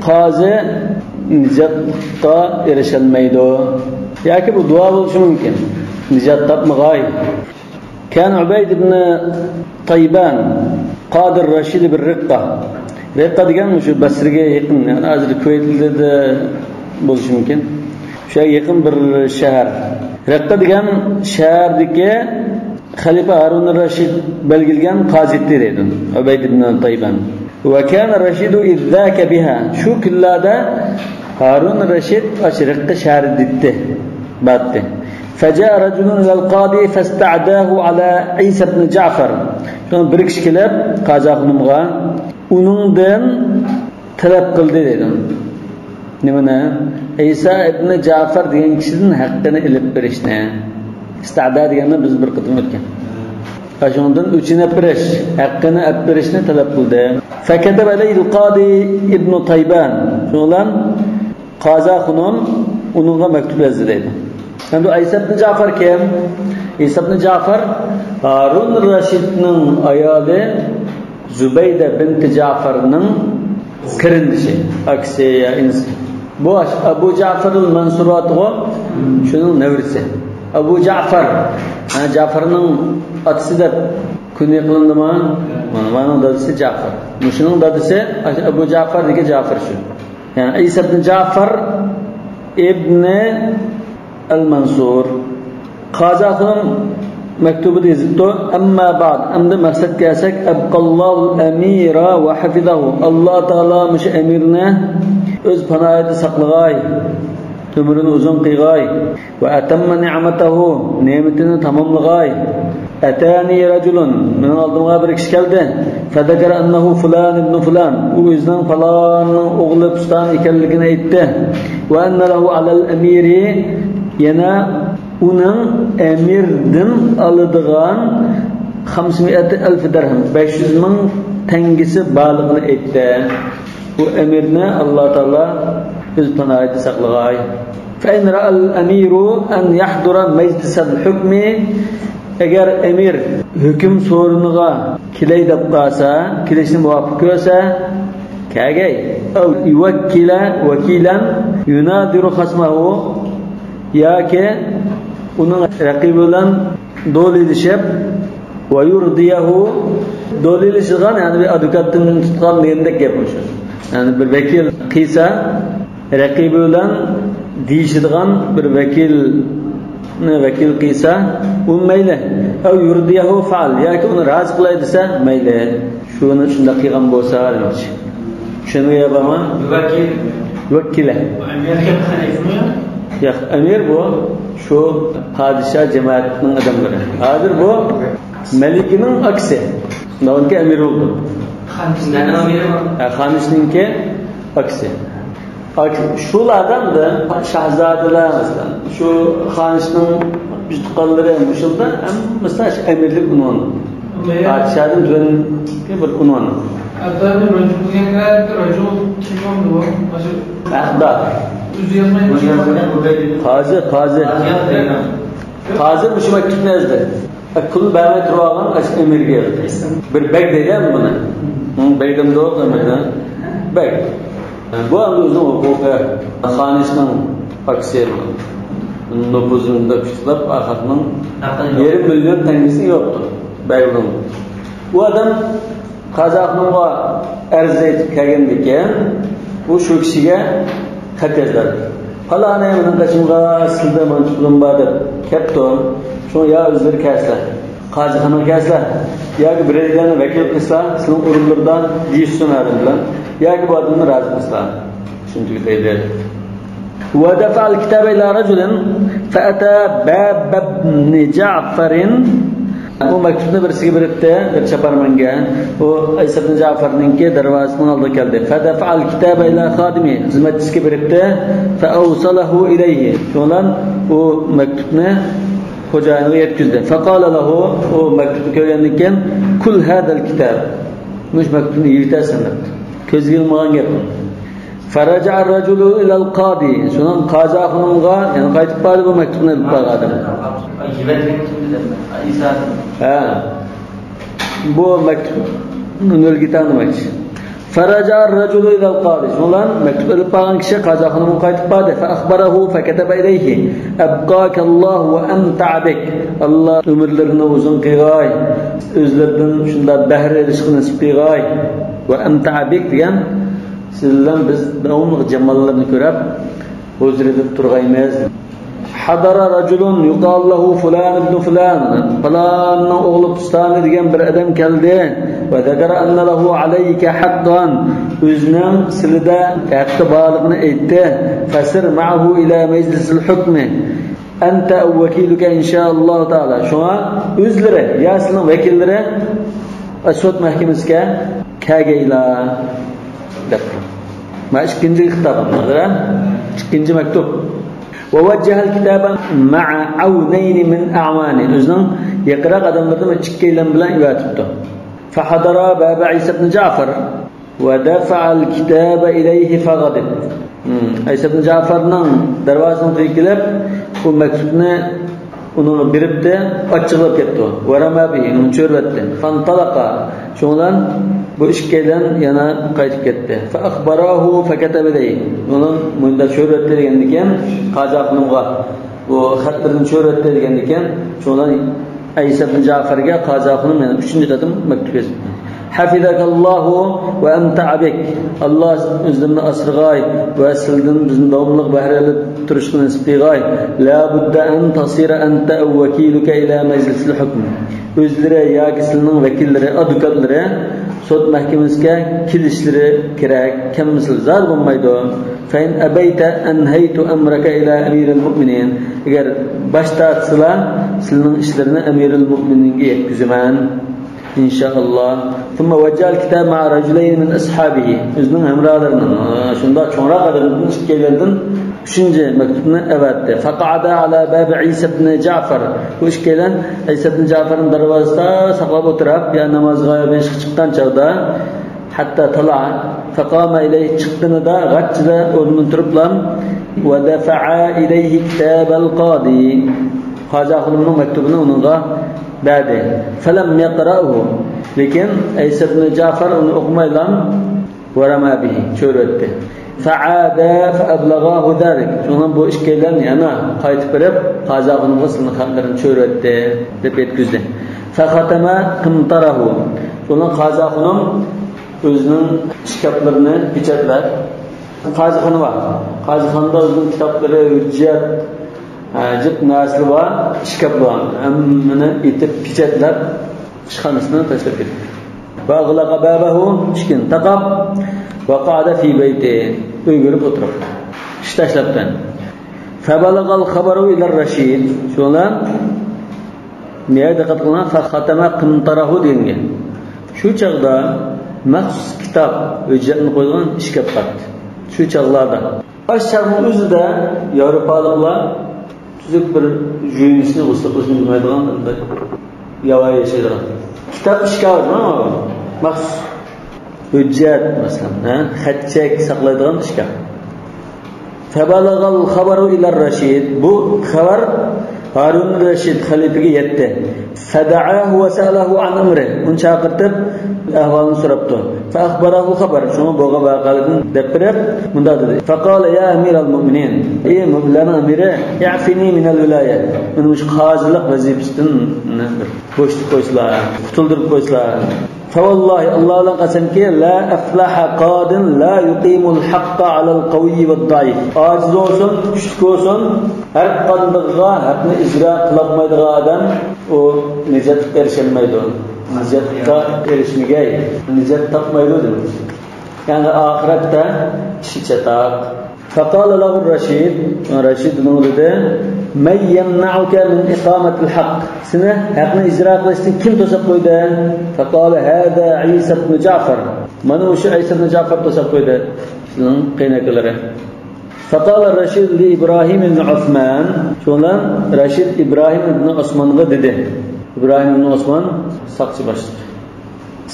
قازى نىجاتلىققا ئېرىشەلمەيدۇ. ياكى بۇ دۇئا بولۇشى مۇمكىن. نىجات تاپمىغاي. كان عبيد بن طيبان قاضي الرشيد بالرقة. رىققە دېگەن مۇشۇ بەسرىگە يېقىن، يەنى ھازىر كۇۋەيتلىدە بولۇشى مۇمكىن. شۇ يەرگە يېقىن بىر شەھەر. رىققە دېگەن شەھەردىكى خەلىپە ھارۇن رەشىد بەلگىلىگەن قازى ئىدى دەيدۇ، ئۇبەيد ئىبن تايبان. وكان الرشيد إذ ذاك بها. شۇ كۈنلەردە ھارۇن رەشىد ئاشۇ رىققە شەھىرىدە ئىدى، باراتتى. فجاء رجل إلى القاضي فاستعداه على عيسى بن جعفر. شۇڭا بىر كىشى كېلىپ، قازى خانىمغا ئۇنىڭدىن تەلەپ قىلدى دەيدۇ. نېمىنى؟ ئەيسا ئىبنى جەفەر دېگەن كىشىدىن ھەققىنى ئېلىپ بېرىشنى. ئىستەدا دېگەننى بىز بىر قېتىم ئۆتكەن. ئاشۇنىڭدىن ئۆچىنى ئېلىپ بېرىش، ھەققىنى ئېلىپ بېرىشنى تەلەپ قىلدى. فكتب إليه القاضي ابن طيبان. شۇنىڭ بىلەن قازى خانىم ئۇنىڭغا مەكتۇپ يازدى دەيدۇ. ئەمدى ئەيسا ئىبنى جەفەر كىم؟ ئەيسا ئىبنى جەفەر ھارۇن رەشىدنىڭ ئايالى زۇبەيدە بىنتى جەفەرنىڭ قېرىندىشى، ئاكىسى يا ئىنىسى. بۇ ئەبۇ جەفەر ئەل مەنسۇر ئاتىغۇ، شۇنىڭ نەۋرىسى. ئەبۇ جەفەر، ھە، جەفەرنىڭ ئاتىسى دەپ كۇنيە قىلىندىمۇ؟ مانا، مانىڭ دادىسى جەفەر. مۇشۇنىڭ دادىسى ئەبۇ جەفەر دېگەن جەفەر شۇ. يەنى ئەيسا ئىبنى جەفەر ئىبنى ئەل مەنسۇر. قازى خانىم مەكتۇبىدا يېزىپتۇ، ئەمما بەئد، ئەمدى مەقسەتكە كەلسەك، ئەبقاللاھۇل ئەمىرە ۋە ھەفىزەھۇ، ئاللا تائالا مۇشۇ ئەمىرنى ئۆز پاناھىدا ساقلىغاي، ئۆمرىنى ئۇزۇن قىلغاي، ۋە ئەتەممە نىئمەتەھۇ، نېمىتىنى تاماملىغاي. ئەتانى رەجۇلۇن، مېنىڭ ئالدىمغا بىر كىشى كەلدى. فەزەكەرە ئەننەھۇ فۇلان ئىبنۇ فۇلان، ئۇ ئۆزىنىڭ پالاننىڭ ئوغلى پۇستان ئىكەنلىكىنى ئېيتتى. ۋە ئەننە لەھۇ ئەلەل ئەمىرى، يەنە ئۇنىڭ ئەمىردىن ئالىدىغان خەمسىمىئەتى ئەلفى دىرھەم، بەش يۈز مىڭ تەڭگىسى بارلىقىنى ئېيتتى. بۇ ئەمىرنى ئاللا تائالا ئۆز پاناھىدا ساقلىغاي. فەئىن رەئەل ئەمىرۇ ئەن يەھدۇرە مەجلىسەل ھۆكمى، ئەگەر ئەمىر ھۆكۈم سورۇنىغا كېلەي دەپ قالسا، كېلىشنى مۇۋاپىق كۆرسە، كەلگەي. ئەۋ يۇۋەككىلە ۋەكىلەن يۇنازىرۇ خەسمەھۇ، ياكى ئۇنىڭ رەقىبى بىلەن دولىلىشىپ، ۋە يۇردىيەھۇ، دولىلىشىدىغان، يەنى بىر ئادۋوكاتتىن تۇتقان دېگەندەك گەپ شۇ. يەنى بىر ۋەكىل قىلسا، رەقىبى بىلەن دېيىشىدىغان بىر ۋەكىلنى ۋەكىل قىلسا، ئۇ مەيلى. ئەۋ يۇردىيەھۇ فەئەل، ياكى ئۇنى رازى قىلاي دېسە، مەيلى. شۇنى شۇنداق قىلغان بولسا دېمەكچى. چۈشەنگەن بارمۇ؟ مۇۋەككىل. مۇۋەككىلە. ئەمىرگە قارايسىزمۇ؟ ياق، ئەمىر بۇ شۇ پادىشاھ جامائەتنىڭ ئادەملىرى. ھازىر بۇ مەلىكىنىڭ ئاكىسى. ئۇنىڭكى ئەمىر بولدى. خانىشنىڭ ئەمىرى بار. ھە، خانىشنىڭكى ئاكىسى. ئاكا، شۇلاردا شاھزادىلەر، مەسىلەن، شۇ خانىشنىڭ تۇغقانلىرى، مۇشۇلار ھەممىسى ئەمىرلىك ئۇنۋان. پادىشاھدىن تۆۋەنكى بىر ئۇنۋان. ھەتتا رەجۇل دېگەن، رەجۇل كىم بۇ؟ ئەخبار. ئۆزى يازمايدۇ. قازى، قازى. قازى مۇشۇ مەكتۇپنى يازدى. پۇل بەرمەي تۇرۇۋالغان ئاشۇ ئەمىرگە. بىر بەگ دەيدۇ بۇنى. ھە، بەگ دەمدۇق ئەمىر، ھە؟ بەگ. بۇ ئەمدى ئۆزىنىڭ ھوقۇقى، خانىشنىڭ ئاكىسى نوپۇزىنى كۈچلەپ، ئاخىرىنىڭ يېرىم مىليون تەڭگىسى يوقتۇ بەگنىڭ. بۇ ئادەم قازى ئاخۇنۇمغا ئەرز ئېيتىپ كەلگەندىكىن، ئۇ شۇ كىشىگە خەت يازدى. پالانى مېنىڭ قېشىمغا سىلىدە مانچە پۇلۇم بار دەپ كەپتۇ. شۇڭا يا ئۆزلىرى كەلسە، قازىخانىغا كەلسە، ياكى بىرەيلەننى ۋەكىل قىلسا، سىلىنىڭ ئورۇنلىرىدا دېيىشسۇن ئادەم بىلەن، ياكى بۇ ئادەمنى رازى قىلسا. شۇنچىلىك دەيدۇ. ودفع الكتاب إلى رجل فأتى باب ابن جعفر. ئۇ مەكتۇپنى بىرسىگە بېرىپتۇ، بىر چاپارمەنگە. ئۇ ئەيسا ئىبن جەفەرنىڭكى دەرۋازىسىنىڭ ئالدىغا كەلدى. فدفع الكتاب إلى خادمه، خىزمەتچىسىگە بېرىپتۇ. فأوصله إليه، شۇنىڭ بىلەن ئۇ مەكتۇپنى خوجايىنىغا يەتكۈزدى. فقال له، ئۇ مەكتۇپنى كۆرگەندىن كېيىن، كل هذا الكتاب، مۇشۇ مەكتۇپنى يېيىۋېتەرسەن دەپتۇ. كۆزگە ئىلمىغان گەپ. فرجع الرجل إلى القاضي. شۇنىڭ قازى ئاخۇنۇمغا يەنە قايتىپ باردى بۇ مەكتۇپنى ئېلىپ بارغان ئادەم. ھە. بۇ مەكتۇپنى ئۆلگە تەڭلىمەكچى. فرجع الرجل إلى القاضي. شۇنىڭ بىلەن مەكتۇپ ئېلىپ بارغان كىشى قازى ئاخۇنۇمغا قايتىپ باردى. فأخبره فكتب إليه: أبقاك الله وأمتع بك. ئاللا ئۆمۈرلىرىنى ئۇزۇن قىلغاي. ئۆزلىرىدىن شۇنداق بەھرە ئېلىشقا نېسىپ قىلغاي. وأمتع بك دېگەن سىز بىلەن بىز داۋاملىق جاماللىرىنى كۆرۈپ، ھۇزۇرىدا تۇرغايمىز. حضر رجل يقال له فلان ابن فلان. پالاننىڭ ئوغلى پۇستانى دېگەن بىر ئادەم كەلدى. وذكر أن له عليك حقا. ئۆزىنىڭ سىلىدە ھەققى بارلىقىنى ئېيتتى. فسر معه إلى مجلس الحكم. أنت أو وكيلك إن شاء الله تعالى. شۇڭا ئۆزلىرى يا سىلىنىڭ ۋەكىللىرى سوت مەھكىمىسىگە كەلگەيلا دەپتۇ. مانا ئىككىنچى خىتاب، ئىككىنچى مەكتۇپ. ووجه الكتاب مع عونين من أعوانه. ئۆزىنىڭ يېقىنراق ئادەملىرىدىن ئىككىيلەن بىلەن ئەۋەتىپتۇ. فحضر باب عيسى بن جعفر. ودفع الكتاب إليه فغضب. ھىم، ئەيسا ئىبن جەفەرنىڭ دەرۋازىسىنىڭ تېگىگە كېلىپ، بۇ مەكتۇپنى ئۇنىڭغا بېرىپتۇ، ئاچچىقلاپ كەتتى. ورمى به، ئۇنى چۆرۈۋەتتى. فانطلقا، شۇنىڭ بىلەن بۇ ئىككىيلەن يەنە قايتىپ كەتتى. فأخبراه فكتب إليه. ئۇنى مۇنداق چۆرۈۋەتتى دېگەندىكىن، قازى ئاخۇنۇمغا بۇ خەتلىرىنى چۆرۈۋەتتى دېگەندىكىن، شۇنىڭ بىلەن ئەيسا ئىبن جەفەرگە قازى ئاخۇنۇم يەنە ئۈچىنچى قېتىم مەكتۇپ يېزىپتۇ. حفظك الله وأمتع بك. ئاللا ئۆزلىرىنى ئاسرىغاي ۋە سىلىدىن بىزنى داۋاملىق بەھرە ئېلىپ تۇرۇشقا نېسىپ قىلغاي. لا بد أن تصير أنت أو وكيلك إلى مجلس الحكم. ئۆزلىرى ياكى سىلىنىڭ ۋەكىللىرى، ئادۋوكاتلىرى سوت مەھكىمىسىگە كېلىشلىرى كېرەك، كەلمىسىلا زادى بولمايدۇ. فإن أبيت أنهيت أمرك إلى أمير المؤمنين. ئەگەر باش تارتسىلا، سىلىنىڭ ئىشلىرىنى ئەمىرۇل مۇئمىنىنگە يەتكۈزىمەن. ئىنشائاللا. ثم وجه الكتاب مع رجلين من أصحابه. ئۆزىنىڭ ھەمراھلىرىنىڭ، ھە، شۇنداق چوڭراق ئادەملەردىن ئىككىيلەندىن ئۈچىنچى مەكتۇپنى ئەۋەتتى. فقعدا على باب عيسى بن جعفر. بۇ ئىككىيلەن ئەيسا ئىبن جەفەرنىڭ دەرۋازىسىدا ساقلاپ ئولتۇرۇپ، يا نامازغا يا بىر ئىشقا چىققان چاغدا، حتى طلع فقام إليه، چىققىنىدا غاچچىدا ئورنىدىن تۇرۇپلا، ودفع إليه كتاب القاضي، قازى ئاخۇنۇمنىڭ مەكتۇبىنى ئۇنىڭغا بەردى. فلم يقرأه، لېكىن ئەيسا ئىبن جەفەر ئۇنى ئوقۇمايلا، ورمى به، چۆرۈۋەتتى. فعادا فأبلغاه ذلك. شۇنىڭ بۇ ئىككىيلەن يەنە قايتىپ بېرىپ، قازى ئاخۇنۇمغا سىلىنىڭ خەتلىرىنى چۆرۈۋەتتى، دەپ يەتكۈزدى. فختم قنطره. شۇنىڭ قازى ئاخۇنۇم ئۆزىنىڭ ئىشكاپلىرىنى پېچەتلەپ، قازىخانا بار. قازىخانىدا ئۆزىنىڭ كىتابلىرى، ھۆججەت، ھە، جىق نەرسىلىرى بار، ئىشكاپلار بار. ھەممىنى ئېتىپ، پېچەتلەپ، ئىشخانىسىنى تاشلاپ كەتتى. وأغلق بابه، ئىشىكىنى تاقاپ، وقعد في بيته، ئۆيگە كىرىپ ئولتۇرۇپتۇ. ئىش تاشلاپتۇ. فبلغ الخبر إلى الرشيد. شۇ بىلەن نېمە دىققەت قىلىڭلار، فختم قنطره دېگەن گەپ. شۇ چاغدا مەخسۇس كىتاب، ھۆججەتنى قويىدىغان ئىشكاپ بار ئىدى. شۇ چاغلاردا. ئاشۇ چاغنىڭ ئۆزىدە ياۋروپالىقلار تۈزۈك بىر يۇيۇنۇشنى، غۇسۇل قىلىشنى بىلمەيدىغان، ياۋايى ياشايدىغان. كىتاب ئىشكاپ، مەخسۇس ھۆججەت، مەسىلەن، ھە؟ خەت-چەك ساقلايدىغان ئىشكاپ. فبلغ الخبر إلى الرشيد. بۇ خەۋەر ھارۇن رەشىد خەلىپىگە يەتتى. فدعاه وسأله عن أمره. ئۇنى چاقىرتىپ، ئەھۋالىنى سوراپتۇ. فأخبره الخبر. شۇڭا بولغان ۋەقەلىكنى دەپ بېرىپ، مۇنداق دېدى. فقال يا أمير المؤمنين. ئەي مۆمىنلەرنىڭ ئەمىرى، اعفني من الولاية. مېنى مۇشۇ قازىلىق ۋەزىپىسىدىن بىر بوشىتىپ قويسىلا، قۇتۇلدۇرۇپ قويسىلا. فوالله، ئاللا بىلەن قەسەمكى، لا أفلح قاض لا يقيم الحق على القوي والضعيف. ئاجىز بولسۇن، كۈچلۈك بولسۇن، ھەر قاندىقىغا ھەقنى ئىجرا قىلالمايدىغان ئادەم ئۇ نىجاتقا ئېرىشەلمەيدۇ. نىجاتقا ئېرىشمىگەي، نىجات تاپمايدۇ دېدى. يەنى ئاخىرەتتە ئىشى چاتاق. فقال له الرشيد، رەشىد ئۇنىڭغا دېدى، من يمنعك من إقامة الحق؟ سېنى ھەقنى ئىجرا قىلىشتىن كىم توساپ قويدى؟ فقال هذا عيسى بن جعفر. مانا مۇشۇ ئەيسا ئىبن جەفەر توساپ قويدى، سىزنىڭ قېيىنئاكىلىرى. فقال الرشيد لإبراهيم بن عثمان. شۇنىڭ بىلەن رەشىد ئىبراھىم ئىبن ئوسمانغا دېدى. ئىبراھىم ئىبن ئوسمان ساقچى باشلىقى.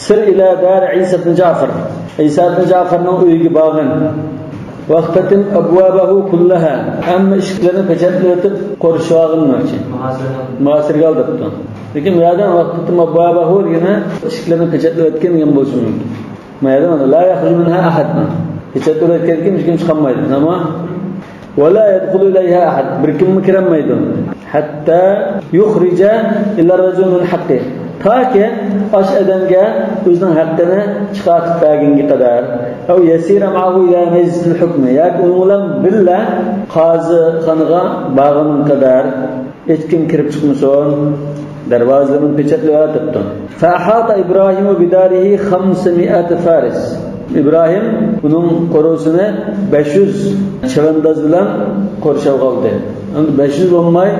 سر إلى دار عيسى بن جعفر. ئەيسا ئىبن جەفەرنىڭ ئۆيىگە بارغىن. واختتم أبوابه كلها. ھەممە ئىشىكلىرىنى پېچەتلىۋېتىپ قورشىۋالغىن دېمەكچى. مۇھاسىرىگە ئال دەپتۇ. لېكىن بۇ يەردە واختتم أبوابه دېگىنى ئىشىكلىرىنى پېچەتلىۋەتكىن دېگەن بولۇشى مۇمكىن. ما يەردە لا يخرج منها أحد. پېچەتلىۋەتكەندىن كېيىن ھېچكىم چىقالمايدۇ. نېمە؟ ولا يدخل إليها أحد. بىر كىممۇ كىرەلمەيدۇ. حتى يخرج إلا الرجل من حقه. تاكى ئاشۇ ئادەمگە ئۆزىنىڭ ھەققىنى چىقارتىپ بەرگەنگە قەدەر. أو يسير معه إلى مجلس الحكم. ياكى ئۇنىڭ بىلەن بىللە قازىخانىغا بارغىنىغا قەدەر. ھېچكىم كىرىپ چىقمىسۇن، دەرۋازىلىرىنى پېچەتلەۋېتىپتۇ. فأحاط إبراهيم بداره خمسمائة فارس. ئىبراھىم ئۇنىڭ قورۇسىنى بەش يۈز چەۋەنداز بىلەن قورشاۋغا ئالدى. ئەمدى بەش يۈز بولماي،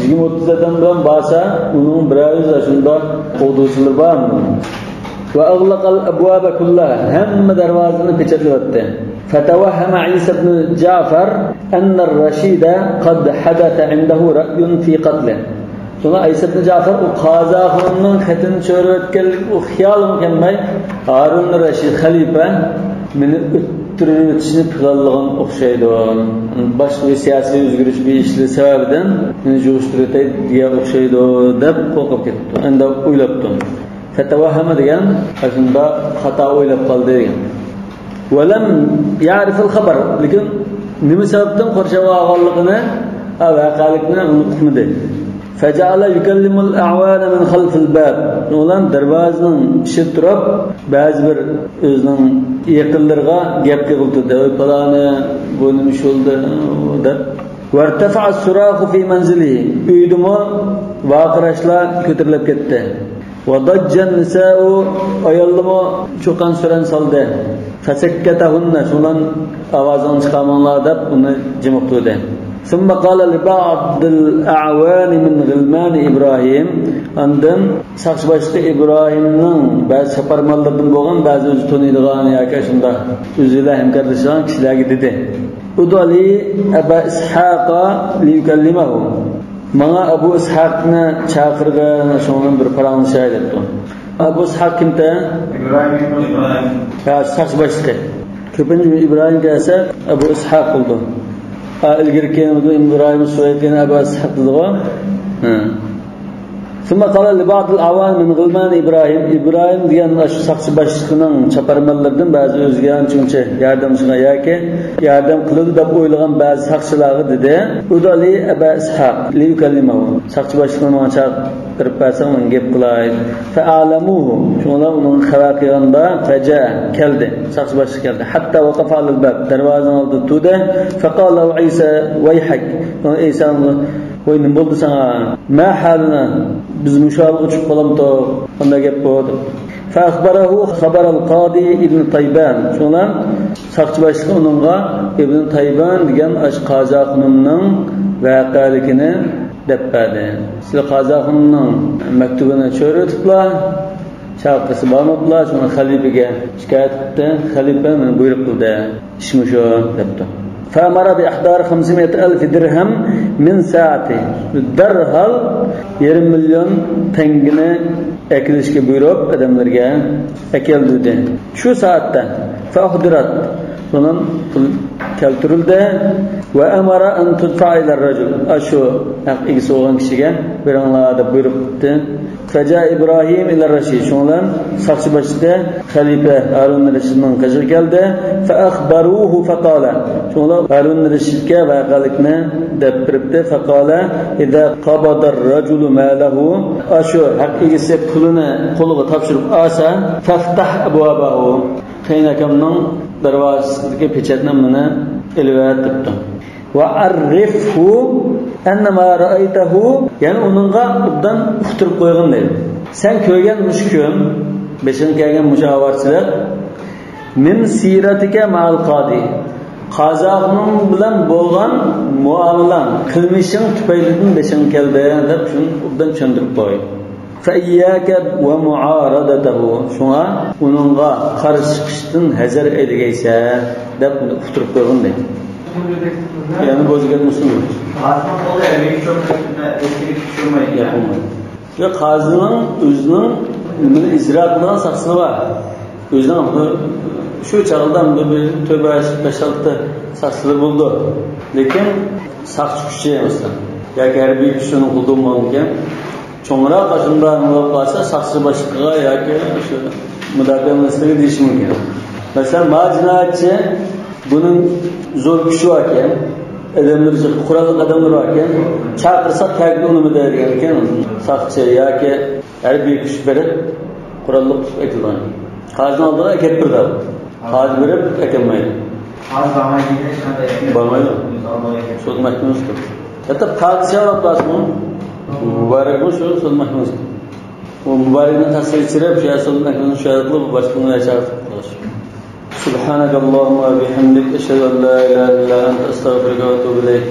يىگىرمە ئوتتۇز ئادەم بىلەن بارسا، ئۇنىڭ بىرەر يۈز ئاشۇنداق قوغدىغۇچىلىرى بار. وأغلق الأبواب كلها. ھەممە دەرۋازىنى پېچەتلەۋەتتى. فتوهم عيسى بن جعفر أن الرشيد قد حدث عنده رأي في قتله. شۇڭا ئەيسا ئىبن جەفەر ئۇ قازىخاننىڭ خېتىنى چۆرۈۋەتكەنلىكى ئۇ خىيالىغىمۇ كەلمەي، ھارۇن رەشىد خەلىپە مېنى ئۆلتۈرۈۋېتىشنى پىلانلىغان ئوخشايدۇ. باشقا بىر سىياسىي ئۆزگىرىش بىر ئىشلىرى سەۋەبىدىن مېنى يىغىشتۇرۇۋېتەي دېگەن ئوخشايدۇ، دەپ قورقۇپ كەتتى. ئەمدى ئويلاپتۇ. فتوهم دېگەن، ئاشۇنداق خاتا ئويلاپ قالدى دېگەن. ولم يعرف الخبر، لېكىن نېمە سەۋەبتىن قورشاپ ئالغانلىقىنى، ۋەقەلىكنى ئۇقمىدى. فجعل يكلم الأعوان من خلف الباب. ئۇلار دەرۋازىنىڭ ئىچىدە تۇرۇپ، بەزى بىر ئۆزىنىڭ يېقىنلىرىغا گەپ قىلغىلى تۇردى. ۋەي پالانى، بۇ نېمە ئىش بولدى دەپ. وارتفع الصراخ في منزله. ئۆيدىمۇ ۋارقىراشلار كۆتۈرۈلۈپ كەتتى. وضج النساء، ئاياللىرىمۇ چۇقان-سۈرەن سالدى. فسكتهن، شۇلار ئاۋازىڭلارنى چىقارماڭلار دەپ ئۇنى جىم قىلدى. ثم قال لبعض الأعوان من غلمان إبراهيم. ئاندىن ساقچى باشلىقى ئىبراھىمنىڭ بەزى چاپارمانلىرىدىن بولغان، بەزى ئۆزى تونۇيدىغان ياكى شۇنداق ئۆزى بىلەن ھەمكارلىشىدىغان كىشىلەرگە دېدى. ادع لي أبا إسحاق ليكلمه. ماڭا ئەبۇ ئىسھاقنى چاقىرغىن، شۇنىڭ بىلەن بىر پاراڭلىشاي دەپتۇ. ئەبۇ ئىسھاق كىمتە؟ ئىبراھىم. ھە، ساقچى باشلىقى. كۆپىنچە ئىبراھىم دېسە ئەبۇ ئىسھاق بولىدۇ. ھە، ئىلگىرىكى ئىبراھىم سۇۋەيقىنى ئەبۇ ئىسھاق دېدىغۇ. ھە. ثم قال لبعض الأعوان من غلمان إبراهيم، ئىبراھىم دېگەن ئاشۇ ساقچى باشلىقىنىڭ چاپارمەنلىرىدىن بەزى ئۆزىگە ئانچە-مۇنچە ياردەمچىگە ياكى ياردەم قىلىدۇ دەپ ئويلىغان بەزى ساقچىلارغا دېدى، ادع لي أبا إسحاق لأكلمه، ساقچى باشلىقىنى ماڭا چاقىرىپ بەرسەڭ، مەن گەپ قىلاي. فأعلموه، شۇڭلار ئۇنىڭغا خەۋەر قىلغاندا، فجاء، كەلدى، ساقچى باشلىق كەلدى. حتى وقف على الباب، دەرۋازىنىڭ ئالدىدا تۇردى. فقال له عيسى ويحك، ئىسا، ۋاي، نېمە بولدى ساڭا؟ ما حالنا، بىز مۇشۇ ھالغا چۈشۈپ قالامتۇق، قانداق گەپ بۇ؟ فأخبره خبر القاضي ابن تيبان، شۇڭلار ساقچى باشلىقى ئۇنىڭغا ئىبن تايبان دېگەن ئاشۇ قازى ئاخۇنۇمنىڭ ۋەقەلىكىنى دەپ بەردى. سىلەر قازى ئاخۇنۇمنىڭ مەكتۇبىنى چۆرۈۋېتىپلا، چاقىرسا بارماپلا، شۇڭا خەلىپىگە شىكايەت قىپتۇ، خەلىپە مانا بۇيرۇق قىلدى، ئىش مۇشۇ دەپتۇ. فأمر بإحضار خمسمائة ألف درهم من ساعته، دەرھال يېرىم مىليون تەڭگىنى ئەكېلىشكە بۇيرۇپ، ئادەملەرگە ئەكەل دېدى. شۇ سائەتتە فأحضرت، بۇنىڭ پۇل كەلتۈرۈلدى. وأمر أن تدفع إلى الرجل، ئاشۇ ھەق ئىگىسى بولغان كىشىگە بېرىڭلار دەپ بۇيرۇق قىپتۇ. فجاء إبراهيم إلى الرشيد، شۇنىڭ بىلەن ساقچى باشلىقى خەلىپە ھارۇن رەشىدنىڭ قېشىغا كەلدى. فأخبروه فقال، شۇنىڭ بىلەن ھارۇن رەشىدكە ۋەقەلىكنى دەپ بېرىپتۇ. فقال: إذا قبض الرجل ماله، ئاشۇ ھەق ئىگىسى پۇلىنى قولىغا تاپشۇرۇپ ئالسا، فافتح أبوابه، قېيىنئاكامنىڭ دەرۋازىسىدىكى پېچەتنى مانا ئېلىۋەت دەپتۇ. وعرفه أن ما رأيته، يەنى ئۇنىڭغا ئوبدان ئۇقتۇرۇپ قويغىن دەيدۇ. سەن كۆرگەن مۇشۇ كۈن، بېشىڭغا كەلگەن مۇشۇ ئاۋارىچىلىك، من سيرتك مع القاضي، قازى ئاخۇنۇم بىلەن بولغان مۇئامىلەڭ، قىلمىشىڭ تۈپەيلىدىن بېشىڭغا كەلدى دەپ شۇنى ئوبدان چۈشەندۈرۈپ قوي. فإياك ومعارضته، شۇڭا ئۇنىڭغا قارشى چىقىشتىن ھەزەر ئەيلىگەيسەن دەپ ئۇقتۇرۇپ قويغىن دەيدۇ. يەنى بۇ دېگەن مۇسۇلمان. قازىنىڭ قولىدا ھەربىي كۈچ بولمايدۇ، ئەسكىرىي كۈچ بولمايدۇ. ياق، بولمايدۇ. يا قازىنىڭ ئۆزىنىڭ نېمىنى ئىجرا قىلىدىغان ساقچىلىرى بار. ئۆزىنىڭ بۇ، شۇ چاغدا بۇ بىر تۆت، بەش، بەش، ئالتە ساقچىلىرى بولىدۇ. لېكىن ساقچى كۈچى، مەسىلەن، ياكى ھەربىي كۈچ شۇنى قىلىدىغان بولغانىكەن، چوڭراق ئاشۇنداق بولۇپ قالسا، ساقچى باشلىقىغا ياكى شۇ مۇداپىئە مىنىستىرىگە دېيىشى مۇمكىن. مەسىلەن، ما جىنايەتچى، بۇنىڭ زور كۈچى باركەن، ئادەملىرى، قوراللىق ئادەملىرى باركەن، چاقىرساق كەلگىلى ئۇنىمىدى دېگەنكەن، ساقچى ياكى ھەربىي كۈچ بېرىپ، قوراللىق تۇتۇپ ئەكېلىدىغان. قازىنىڭ ئالدىغا ئەكەپ بېرىدۇ. قازى بېرىپ ئەكەلمەيدۇ. قازى بارمايدۇ، ھېچقانداق ئەكەپ بارمايدۇ. ئۆزى ئالدىغا ئەكەپ. سوت مەھكىمىسى. ھەتتا پادىشاھ ئاپپاسمۇ مۇبارەكمۇ شۇ سوت مەھكىمىسى. ئۇ مۇبارەكنى تەخسىگە چىرىپ، شۇ يەر سوت مەھكىمىسى شۇ يەر قىلىپ، باشقىنى چاقىرتىپ قويغاچ. سبحانك اللهم وبحمدك، أشهد أن لا إله إلا أنت، أستغفرك وأتوب إليك.